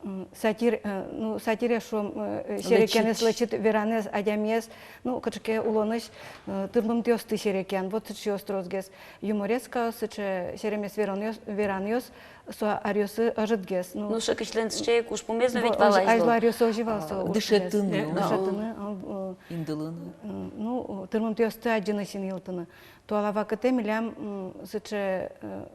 м, сатир-, э, ну, сатира, шуом, э, серекъянэз, лэчыт веранэз, адямиез, ну, кыӵе ке улонысь, э, тырмымтэосты серекъян, вот сыӵеос тросгес. Юморескаос, сыӵе серемес веранъёс, веранъёс со аръёсы ӧжытгес. Ну, шӧкычлэн сыӵе ик ужпумез но ведь вал азьло. Азьло аръёсы озьы вал со ужпумез. Дышетыны, дышетыны, а, э, индылыны. М, ну, тырмымтэосты адӟыны, син йылтыны. Туала вакытэ милям, м, сыӵе, э,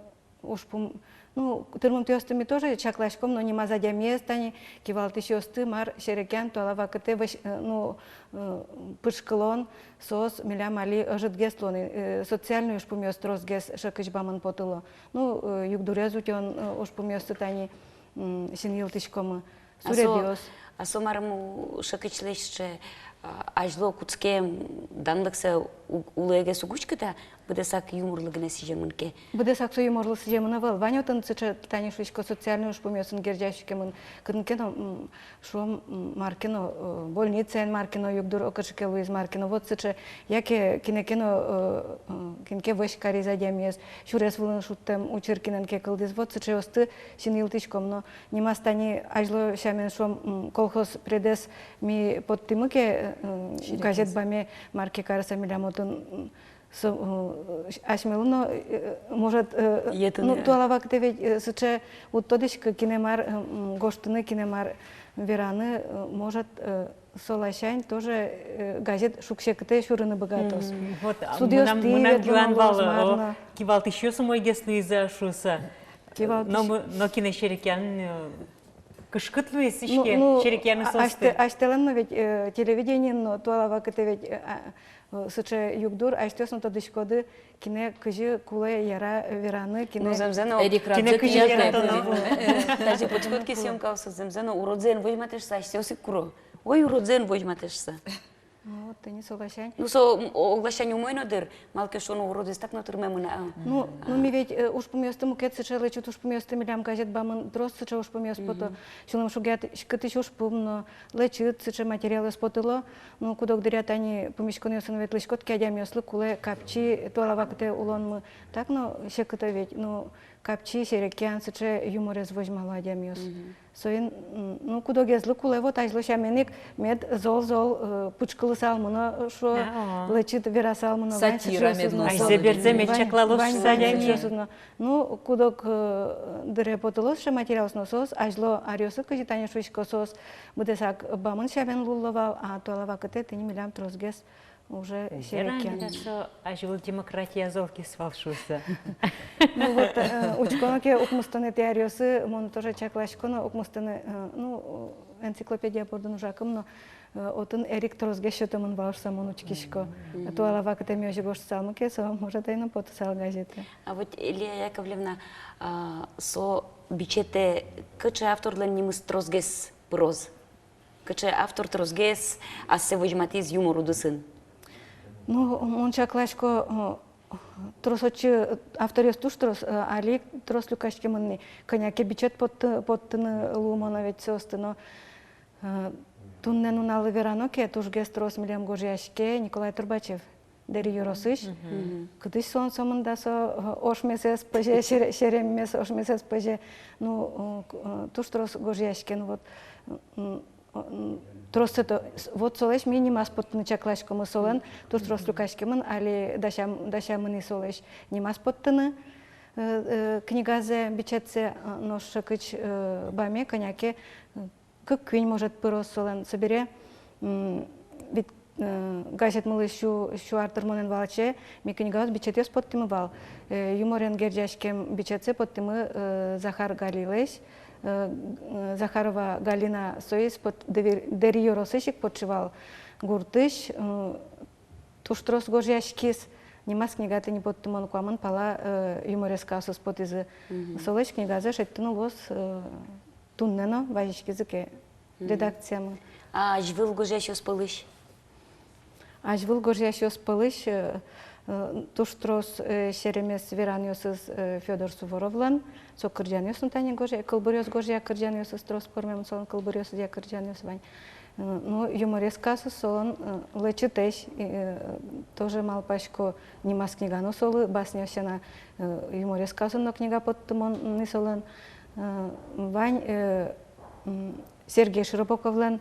ужпум, ну, тырмымтэосты ми тоже чакласьком, но нимаз адямиез, тани кивалтӥсьёсты мар серекъян туала вакытэ вӧсь-, э, ну, э, пыӵкылон, соос милям али ӧжытгес луыны, э, социальной ужпумъёс тросгес шӧкыч бамын потыло. Ну, э, югдурез утён, э, ужпумъёсты тани, м, син йылтӥськомы. А со, суребъёс. А со марым у-, шӧкычлэсь сыӵе, а, азьло кутскем данлыксэ у-, улэгес уг учкы-а, быдэсак юморлы гинэ сӥземын ке? Быдэсак со юморлы сӥземын ӧвӧл. Вань отын сыӵе, тани шуисько, социальной ужпумъёсын герӟаськемын, кытын ке но, м, шуом, м, мар ке но, э, больницаын мар ке но югдур, о, кыӵе ке луиз мар ке но, вот сыӵе, яке кинэ ке но, э, э, кин ке вӧсь кариз адямиез, сюрес вылын шудтэм учыр кинэн ке кылдӥз, вот сыӵеосты син йылтӥськом но. Нимаз тани азьло сямен, шуом, м, колхоз предэз ми поттӥмы ке, э, м, газет баме мар ке карыса, милям отын, м, со, э, асьмелы но, э, может, э, ну, туала вакытэ ведь, э, сыӵе уд тодӥськы, кинэ мар, э, м, гожтыны, кинэ мар вераны, э, может, э, со ласянь тоже, э, газет шуг-секытэ сюрыны быгатоз. Мгм. Вот, а, судъёсты мынам, мынам ветлоно юан вал, луоз, о, мар но. Кивалтӥсьёс умойгес луизы-а шуыса. Кивалтӥсь- Но мы, но кинэ серекъян, э, кышкыт луиз, ну, иське, ну, серекъяны а-, соосты. Асьтэ-, асьтэлэн но ведь, э, телевидениын но туала вакытэ ведь, э, а, э, сыӵе югдур, асьтэос но тодӥськоды, кинэ кызьы кулэ яра вераны, кинэ. Ну, зэмзэ но, кинэ кызьы яратоно. Тазьы пыӵкод ке съёмкаосы, зэмзэ но, уродзэ эн возьматэ шуыса, асьтэос ик куро. Ой, уродзэ эн возьматэ шуыса. Ну, вот тӥни со ласянь. Ну, со, м, о-, огласянь умой но дыр, малы ке шуоно, уродэз так но тырмемын, а. Ну, ну, ми ведь, э, ужпумъёсты, мукет сыӵе лэчыт ужпумъёсты милям газет бамын трос сыӵе ужпумъёс пото. Мгм. Сюлэмшугъяськытӥсь ужпум но, лэчыт сыӵе материалъёс потыло. Ну, куд-ог дыръя тани пумиськонъёсын ветлӥськод ке, адямиослы кулэ капчи туала вакытэ улонмы. Так но секыт-а ведь, ну, капчи, серекъян, сыӵе юморез возьмало адямиос. Мгм. Соин, м, ну, куд-огезлы кулэ, вот, азьло сямен ик мед зол-зол, э, пыӵкылысалмы но, э, шуо, а, о, лэчыт верасалмы но, вань сыӵеосыз но. Сатира мед луысалмы. Азьзэ берзэ мед чаклалоз сыӵеосыз но. Ну, куд-ог, э, дыре потыло сыӵе материалъёс но, соос азьло аръёсы, кызьы тани шуисько, соос быдэсак бамын сямен луыло вал, а туала вакытэ тӥни милям тросгес уже серекъян. Вераны, да, со азьвыл демократия зол кис вал шуыса. Ну вот, э, учконо ке, укмыстонэтӥ аръёсы, мон тоже чакласько но, укмыстонэ, э, ну, энциклопедия бордын ужакум но, э, отын эрик тросгес сётэмын вал шуыса мон учкисько. Мгм. Туала вакытэ ми озьы гожтысалмы ке, со, может, ӧй но потысал газетэ. А вот, Лия Яковлевна, а, со бичетэ кыӵе авторлэн нимыз тросгес пыроз? Кыӵе автор тросгес ассэ возьматӥз юмор удысын? Ну, мон чакласько, э, трос отчы, э, авторъёс туж трос, э, али трос люкаськемын ни. Кӧня ке бичет потты-, поттыны луымон ведь соосты но, э, туннэ нуналлы верано ке, тужгес трос милем гожъяське Николай Турбачев. Дэри ёросысь. Кытысь солэн сомында со, э, ошмесэз пӧзе, сере-, сереммес ошмесэз пӧзе. Ну, э, к-, э, туж трос гожъяське, ну вот, м, м, трос это, с-, вот солэсь ми нимаз поттыны чакласькомы, солэн туж трос люкаськемын, али дасям-, дасямын ини солэсь нимаз поттыны, э, э, книгазэ, бичетсэ, э, нош секыч, э, баме кӧня ке, э, кык-куинь, может, пыроз солэн, собере, м, вит-, э, газетмылы сю, сю ар тырмонэн валче ми книгаос, бичетъёс поттӥмы вал. Э, юморен герӟаськем бичетсэ поттӥмы, э, Захар Галилэсь, э, э, Захарова Галина, соиз пот-, Дэри-, Дэри ёросысь ик, Подшивал гуртысь, э, туж трос гожъяськиз, нимаз книга тӥни поттымон, куамын пала, э, юморескаосыз потӥзы. Солэсь книгазэ шедьтыны луоз, э, туннэ но, вазиськизы ке редакциямы. А азьвыл гожъясьёс пӧлысь? Азьвыл гожъясьёс пӧлысь, э, э, туж трос, э, серемес веранъёсыз, э, Фёдор Суворовлэн, со кырӟанъёс но тани гожъя, кылбуръёс гожъя, кырӟанъёсыз трос пӧрмемын солэн, кылбуръёсызъя кырӟанъёс вань. Э, ну, юморескаосыз солэн, э, «Лэчытэсь», э, тоже малпасько, нимаз книга но солы, басняос сяна, э, юморескаосын но книга поттымон ини солэн, э, вань, э, м, Сергей Широбоковлэн,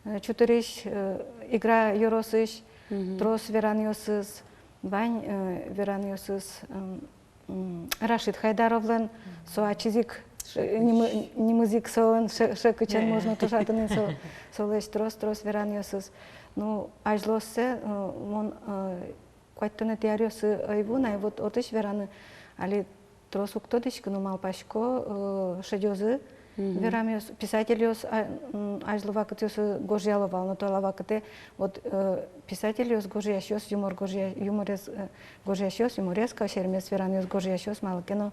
э, Чутырысь, э, Игра ёросысь, трос веранъёсыз, вань, э, веранъёсыз, м, м, Рашид Хайдаровлэн, со ачиз ик, э, нимы-, нимыз ик солэн, ше-, шекычен можно тушатыны со-, солэсь трос-трос веранъёсыз. Ну, азьлооссэ, э, мон, э, куатьтонэтӥ аръёсы ӧй вуы на, и вот отысь вераны, али трос уг тодӥськы, но малпасько, э, шедёзы верамъёс, писательёс, а, м, азьло вакытъёсы гожъяло вал, но туала вакытэ вот, э, писательёс, гожъясьёс, юмор гожъя-, юморез-, э, гожъясьёс, юморез ка, серемес веранъёс гожъясьёс, малы ке но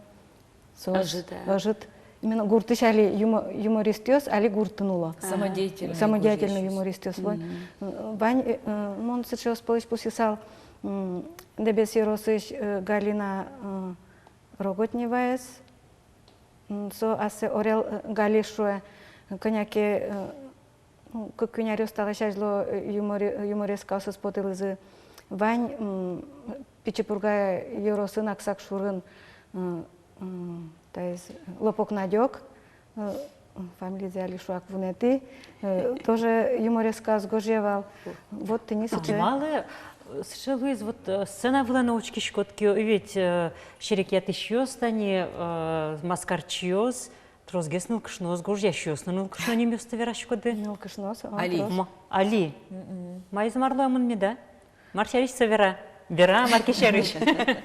соос ӧжыт, а? Ӧжыт. Именно гуртысь али юмо-, юмористъёс али гуртын уло. Самодеятельный. Самодеятельный гожъясьёс. Юмористъёс, вот. Мгм. М, вань, э, э, мон сыӵеос пӧлысь пусйысал, м, Дэбес ёросысь, э, Галина, э, Роготневаез, м, со ассэ Орел, э, Гали шуэ, кӧня ке, э, ну, кык-куинь аръёс талэсь азьло, э, юморе-, юморескаосыз потылӥзы. Вань, м, Пичи Пурга ёросын, Аксакшурын, м, м, таиз Лопок Надёк, э, фамилизэ али шуак вунэтӥ, э, тоже юморескаос гожъя вал. Вот тӥни сыӵе. Малы, э, сыӵе луиз, вот, э, сцена вылэ но учкиськод ке, ведь, э, серекъятӥсьёс тани, э, маскарчиос, тросгес нылкышноос, гожъясьёс но нылкышно нимъёсты вераськоды. Нылкышноос, а, али. Трос. Ма-, али. Мгм. Маиз, мар луэмын меда? Мар сярысь со вера? Вера, мар ке сярысь.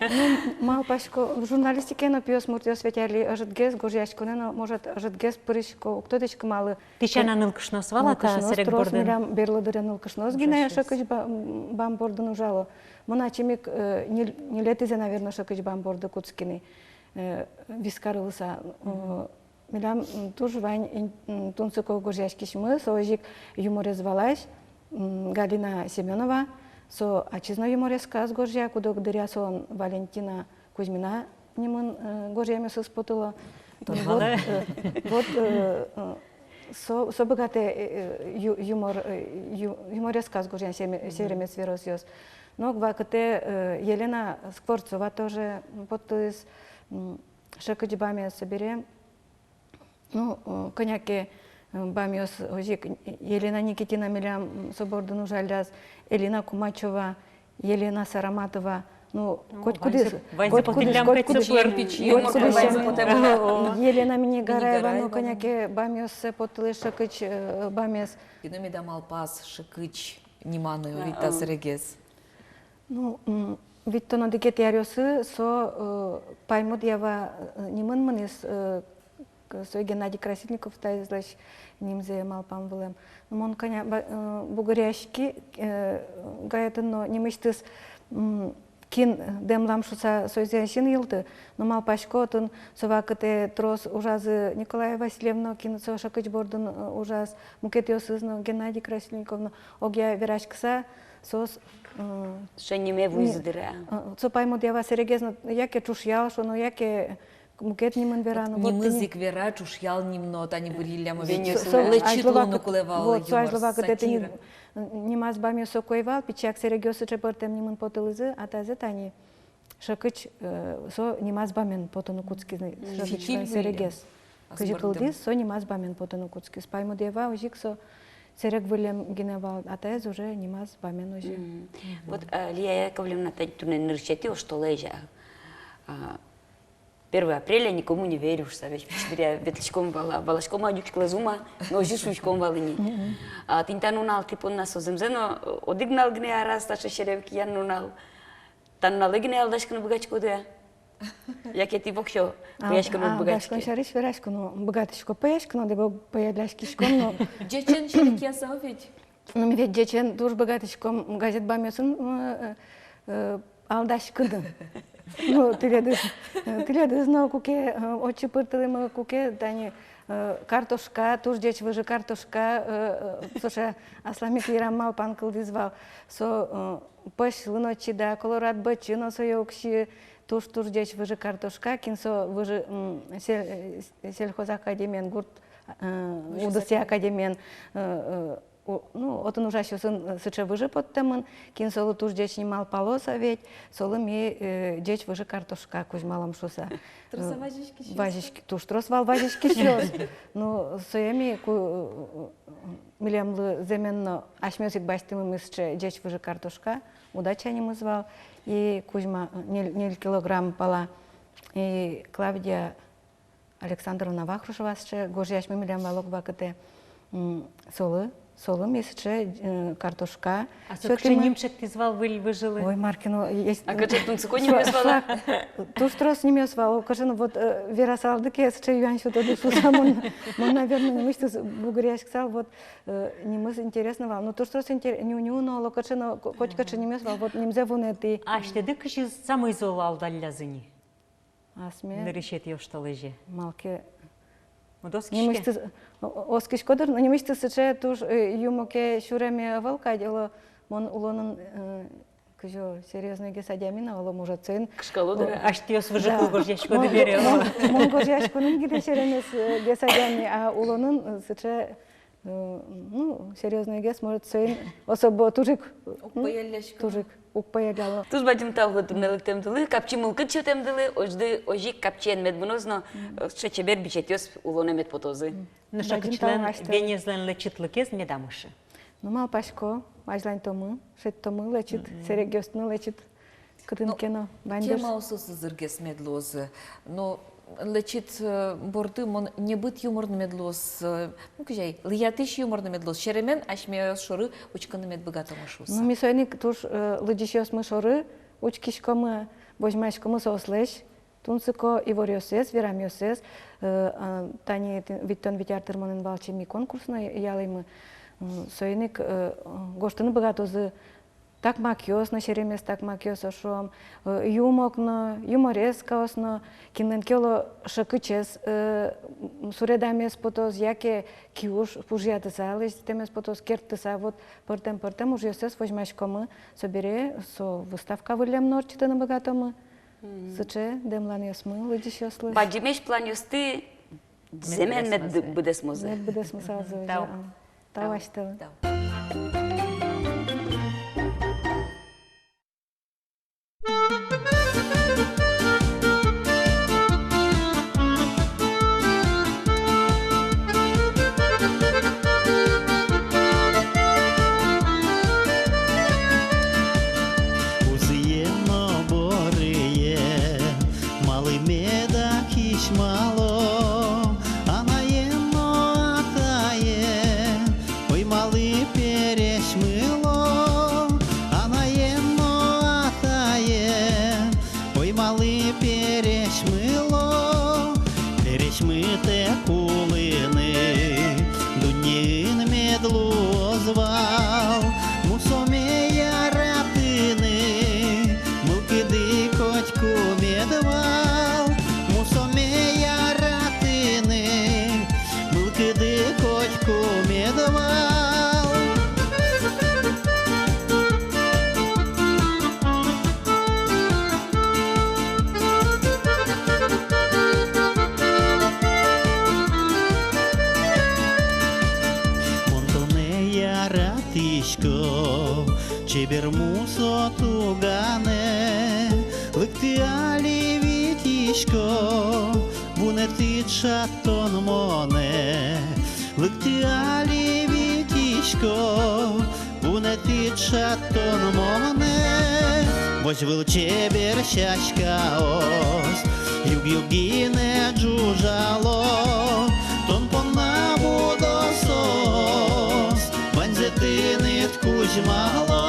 Ну, малпасько, журналистикае но пиосмуртъёс ведь али ӧжытгес, гожъяськонэ но, может, ӧжытгес пырисько, уг тодӥськы малы. Тӥ сяна нылкышноос вал-а та сэрек бордын? Нылкышноос трос, милям берло дыръя нылкышноос гинэ шекыч ба-, бам бордын ужало. Мон ачим ик, э, ньыль-, ньылетӥзэ, наверно, шекыч бам борды кутски ни, э, вискарылыса. Э, милям, м, туж вань ин-, м, тунсыко гожъяськисьмы, со озьы ик юморез валась, м, Галина Семёнова, со ачиз но юморескаос гожъя, куд-ог дыръя солэн Валентина Кузьмина нимын, э, гожъямъёсыз потыло. Тон валай. Вот, э, вот, э, э, со, со быгатэ, э, э, ю-, юмор, э, ю-, юморескаос гожъян сереме-, серемес веросъёс. Но ог вакытэ, э, Елена Скворцова тоже, м, поттылӥз, м, шекыч бамез, собере. Ну, э, кӧня ке, э, бамъёс озьы ик, э, Елена Никитина милям, м, со бордын ужалляз, Элина Кумачева, Елена Сараматова. Ну, котькудӥз, котькудӥз, котькудӥз, котькудӥз. Елена Миннигараева, ну, кӧня ке бамъёссэ поттылӥз, шекыч, э, бамез. Кино меда малпаз шекыч ниманы, ведь та сэрегез. Ну, м, витьтон одӥгетӥ аръёсы со, э, Паймуд Ява, э, нимын мынӥз, э, к-, со Геннадий Красильников, таизлэсь нимзэ малпам вылэм. Ну, мон кӧня ба-, э, бугыръяськи, э, гаетын но нимысьтыз, м, кин дэмлам шуса, соизэ эн син йылты, но малпасько, отын со вакытэ трос ужазы Николай Васильев но, кин со шекыч бордын, э, ужаз, мукетъёсыз но, Геннадий Красильников но, огъя вераськыса, соос, э, шӧниме вуизы дыр-а? Э, со Паймуд Ява сэрегез но, яке ӵушъял шуоно, яке мукет нимын вераны. Вот нимыз тӥни ик вера, Ӵушъял ним но, тани вылӥллям ведь. Со, со Лэчыт азьло луыны вакыт, кулэ вал, вот, со азьло юмор, вакытэ тӥни сатира. Нимаз бамъёс со ӧй вал, пичияк сэрегъёс сыӵе пӧртэм нимын потылӥзы, а тазэ тани Шӧкыч, э, со нимаз бамен потыны кутскиз, мгм, шӧкычлэн сэрегез. Кызьы кылдӥз, со нимаз бамен потыны кутскиз. Паймыдэва озьы ик со сэрег выллем гинэ вал, а таиз уже нимаз бамен озьы. Мгм. Вот, э, Лия Яковлевна, тани туннэ нырысетӥ оштолэзе, а, первое апреля никому не верю шуса, ведь пичи дыръя ветлӥськом вал, валаськом-а, ӟуч кылэз-а, ума, но озьы шуиськом вал ини. Мгм. А тӥни та нунал тӥ понна со зэмзэ но, э, одӥг нунал гинэ-а, раз таӵе серем киян нунал. Та нуналэ гинэ алдаськыны быгатӥськоды-а? Яке тӥ воксё пӧяськыны уг быгатӥське? Алдаськон сярысь верасько но, быгатӥсько пӧяськыны, одӥг-ог пӧяляськиськом но. Ӟечен серекъяса ведь. Ну, ми ведь ӟечен туж быгатӥськом газет бамъёсын, э, э, алдаськыны. Ну, тӥледыз, э, тӥледыз но куке, э, отчы пыртылӥмы, куке тани, э, картошка, туж ӟеч выжы картошка, э, э, со сыӵе аслам ик йырам малпан кылдӥз вал. Со, э, пӧсь лын отчы да, колорад бӧчы но сое уг сиы, туж-туж ӟеч выжы картошка, кин со выжы, м, сель-, э, сельхозакадемиен, гурт, э, удысъя академиен, э, э, у-, ну, отын ужасьёсын, э, сыӵе выжы поттэмын, кин солы туж ӟеч ни малпало со ведь, солы ми, э, ӟеч выжы картошка кузьмалом шуса. Трос-а, э, вазиськисьёс? Вазиськи-, туж трос вал вазиськисьёс. Ну, сое ми ку-, э, милемлы зэмен но асьмеос ик басьтӥмы ми сыӵе ӟеч выжы картошка, «Удача» нимыз вал, и кузьма, э, ньыль, ньыль килограмм пала, и Клавдия Александровна Вахрушева сыӵе гожъясьмы милям вал ог вакытэ, м, солы, солы ми сыӵе, э, картошка. А со кыӵе ним чектӥз вал выль выжылы? Ой, мар ке но, есть. А кыӵе тунсыко нимъёс вал-а? Туж трос нимъёс вал, кыӵе но, вот, э, верасалды ке, сыӵе юан сётоды шуса, мон, мон, наверно, нимысьтыз бугыръяськысал, вот, э, нимыз интересно вал. Ну, туж трос интер-, ню-ню но, оло кыӵе но, ко-, котькыӵе нимъёс вал, вот, нимзэ вунэтӥ. Асьтэды кызьы самой зол алдаллязы ни? Асме. Нырысетӥ оштолэзе. Малы ке. Уд оскиське? Нимысьтыз, о-, о-, оскисько дыр, но нимысьтыз сыӵе туж, э, юмо ке сюреме ӧвӧл кадь, оло, мон улонын, э, кызьы, серьёзнойгес адями на, оло, может, соин. Кышкало дыр. Асьтэос выжыкыл гожъяськоды бере. Мон, мон гожъяськонын гинэ серемес, э, гес адями, а улонын, э, сыӵе Э, ну, серьёзнойгес, может, соин особо туж ик, уг пӧялляськы. Туж ик уг пӧялляло. Туж бадӟым тау туннэ лыктэмдылы, капчи мылкыд сётэмдылы, озьы, озьы ик капчиен мед мыноз но, э, сыӵе чебер бичетъёс улонэ мед потозы. Нош Кыкчилэн Венезлэн лэчытлыкез меда мышы? Ну, малпасько, азьланьтомы, шедьтомы лэчыт, сэрегъёсты но лэчыт. Кытын ке но ваньдыш. Темаосыз ӧжытгес мед луозы. Но лэчыт, э, борды мон небыт юмор но мед луоз, э, ну, кызьы ай, лыдъятӥсь юмор но мед луоз. Серемен асьмеос шоры учкыны мед быгатомы шуса. Ну, ми соин ик туж, э, лыдӟисьёсмы шоры учкиськомы, возьмаськомы соослэсь тунсыко иворъёссэс, верамъёссэс, э, а, тани тӥ-, витьтон вить ар тырмонын валче ми конкурс но ялӥмы, м, соин ик, э, гожтыны быгатозы такмакъёс но, серемес такмакъёс, шуом, э, юмок но, юморескаос но, кинлэн ке оло шӧкычез, э, м, суредамез потоз, яке киуж пужъятыса лэсьтэмез потоз, керттыса, вот, пӧртэм-пӧртэм ужъёссэс возьмаськомы, собере со выставка выллем но ортчытыны быгатомы. Мгм. Сыӵе дэмланъёсмы лыдӟисьёслы. Бадӟымесь планъёсты зэмен мед быдэсмозы. Мед быдэсмозы. Мед быдэсмысалзы. Тау. Тау асьтэлы. Тау. Узые но борые, малы меда кисьмало, анаен но атаен, ой, малы пересьмыло, анаен но атаен, ой, малы пересьмыло, пересьмытэк улыны дуннеын мед луоз вал, мусоме яратыны, мылкыды котьку мед вал, мусоме яратыны, мылкыды котьку мед вал. Чебер мусо туганэ, лыкты али, витисько, вунэтӥд шат тон монэ. Лыкты али, витисько, вунэтӥд шат тон монэ. Возь выл чебер сяськаос юг-юг гинэ ӝужало, тон понна будо соос, ваньзэ тыныд кузьмало.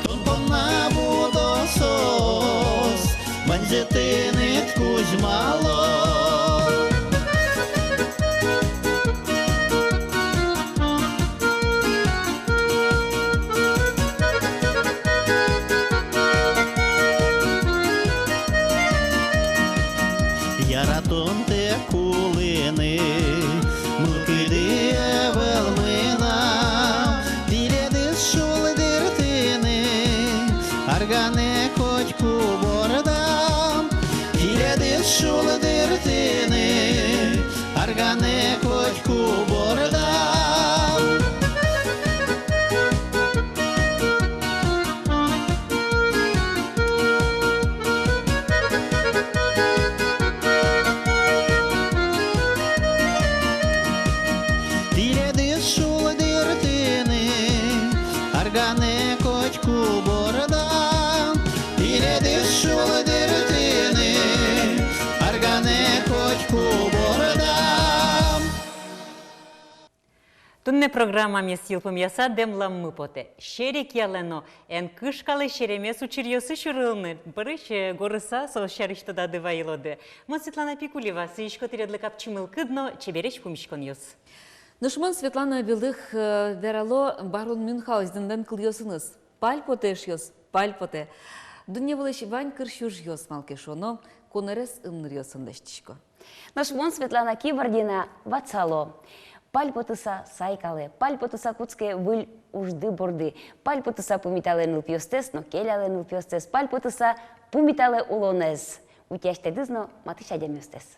Тон понна будо соос, ваньзэ тыныд кузьмало. Яратонтэк улыны мылкыды ӧвӧл мынам. Тӥледыз шулдыртыны арганэ котьку бордам. Тӥледыз шулдыртыны арганэ котьку бордам. Тӥледыз шулдыртыны арганэ котьку бордам. Тӥледыз шулдыртыны арганэ котьку бордам. Туннэ программамес йылпумъяса дэмламмы потэ. Серекъялэ но, эн кышкалэ серемес учыръёсы сюрылыны. Пӧрысь, э, горыса, со сярысь тодады вайылоды. Мон Светлана Пикулева, сӥзисько тӥледлы капчи мылкыд но чебересь пумиськонъёс. Нош мон Светлана Белых, э, верало Барон Мюнхгаузенлэн кылъёсыныз. Пальпотэ, эшъёс, пальпотэ. Дунне вылысь вань кырсь ужъёс, малы ке шуоно, кунэрес ымныръёсын лэсьтӥсько. Нош мон, Светлана Кибардина, ватсало: пальпотыса сайкалэ, пальпотыса кутске выль ужды борды, пальпотыса пумиталэ нылпиостэс но келялэ нылпиостэс, пальпотыса пумиталэ улонэз, утьясьтэдыз но матысь адямиостэс.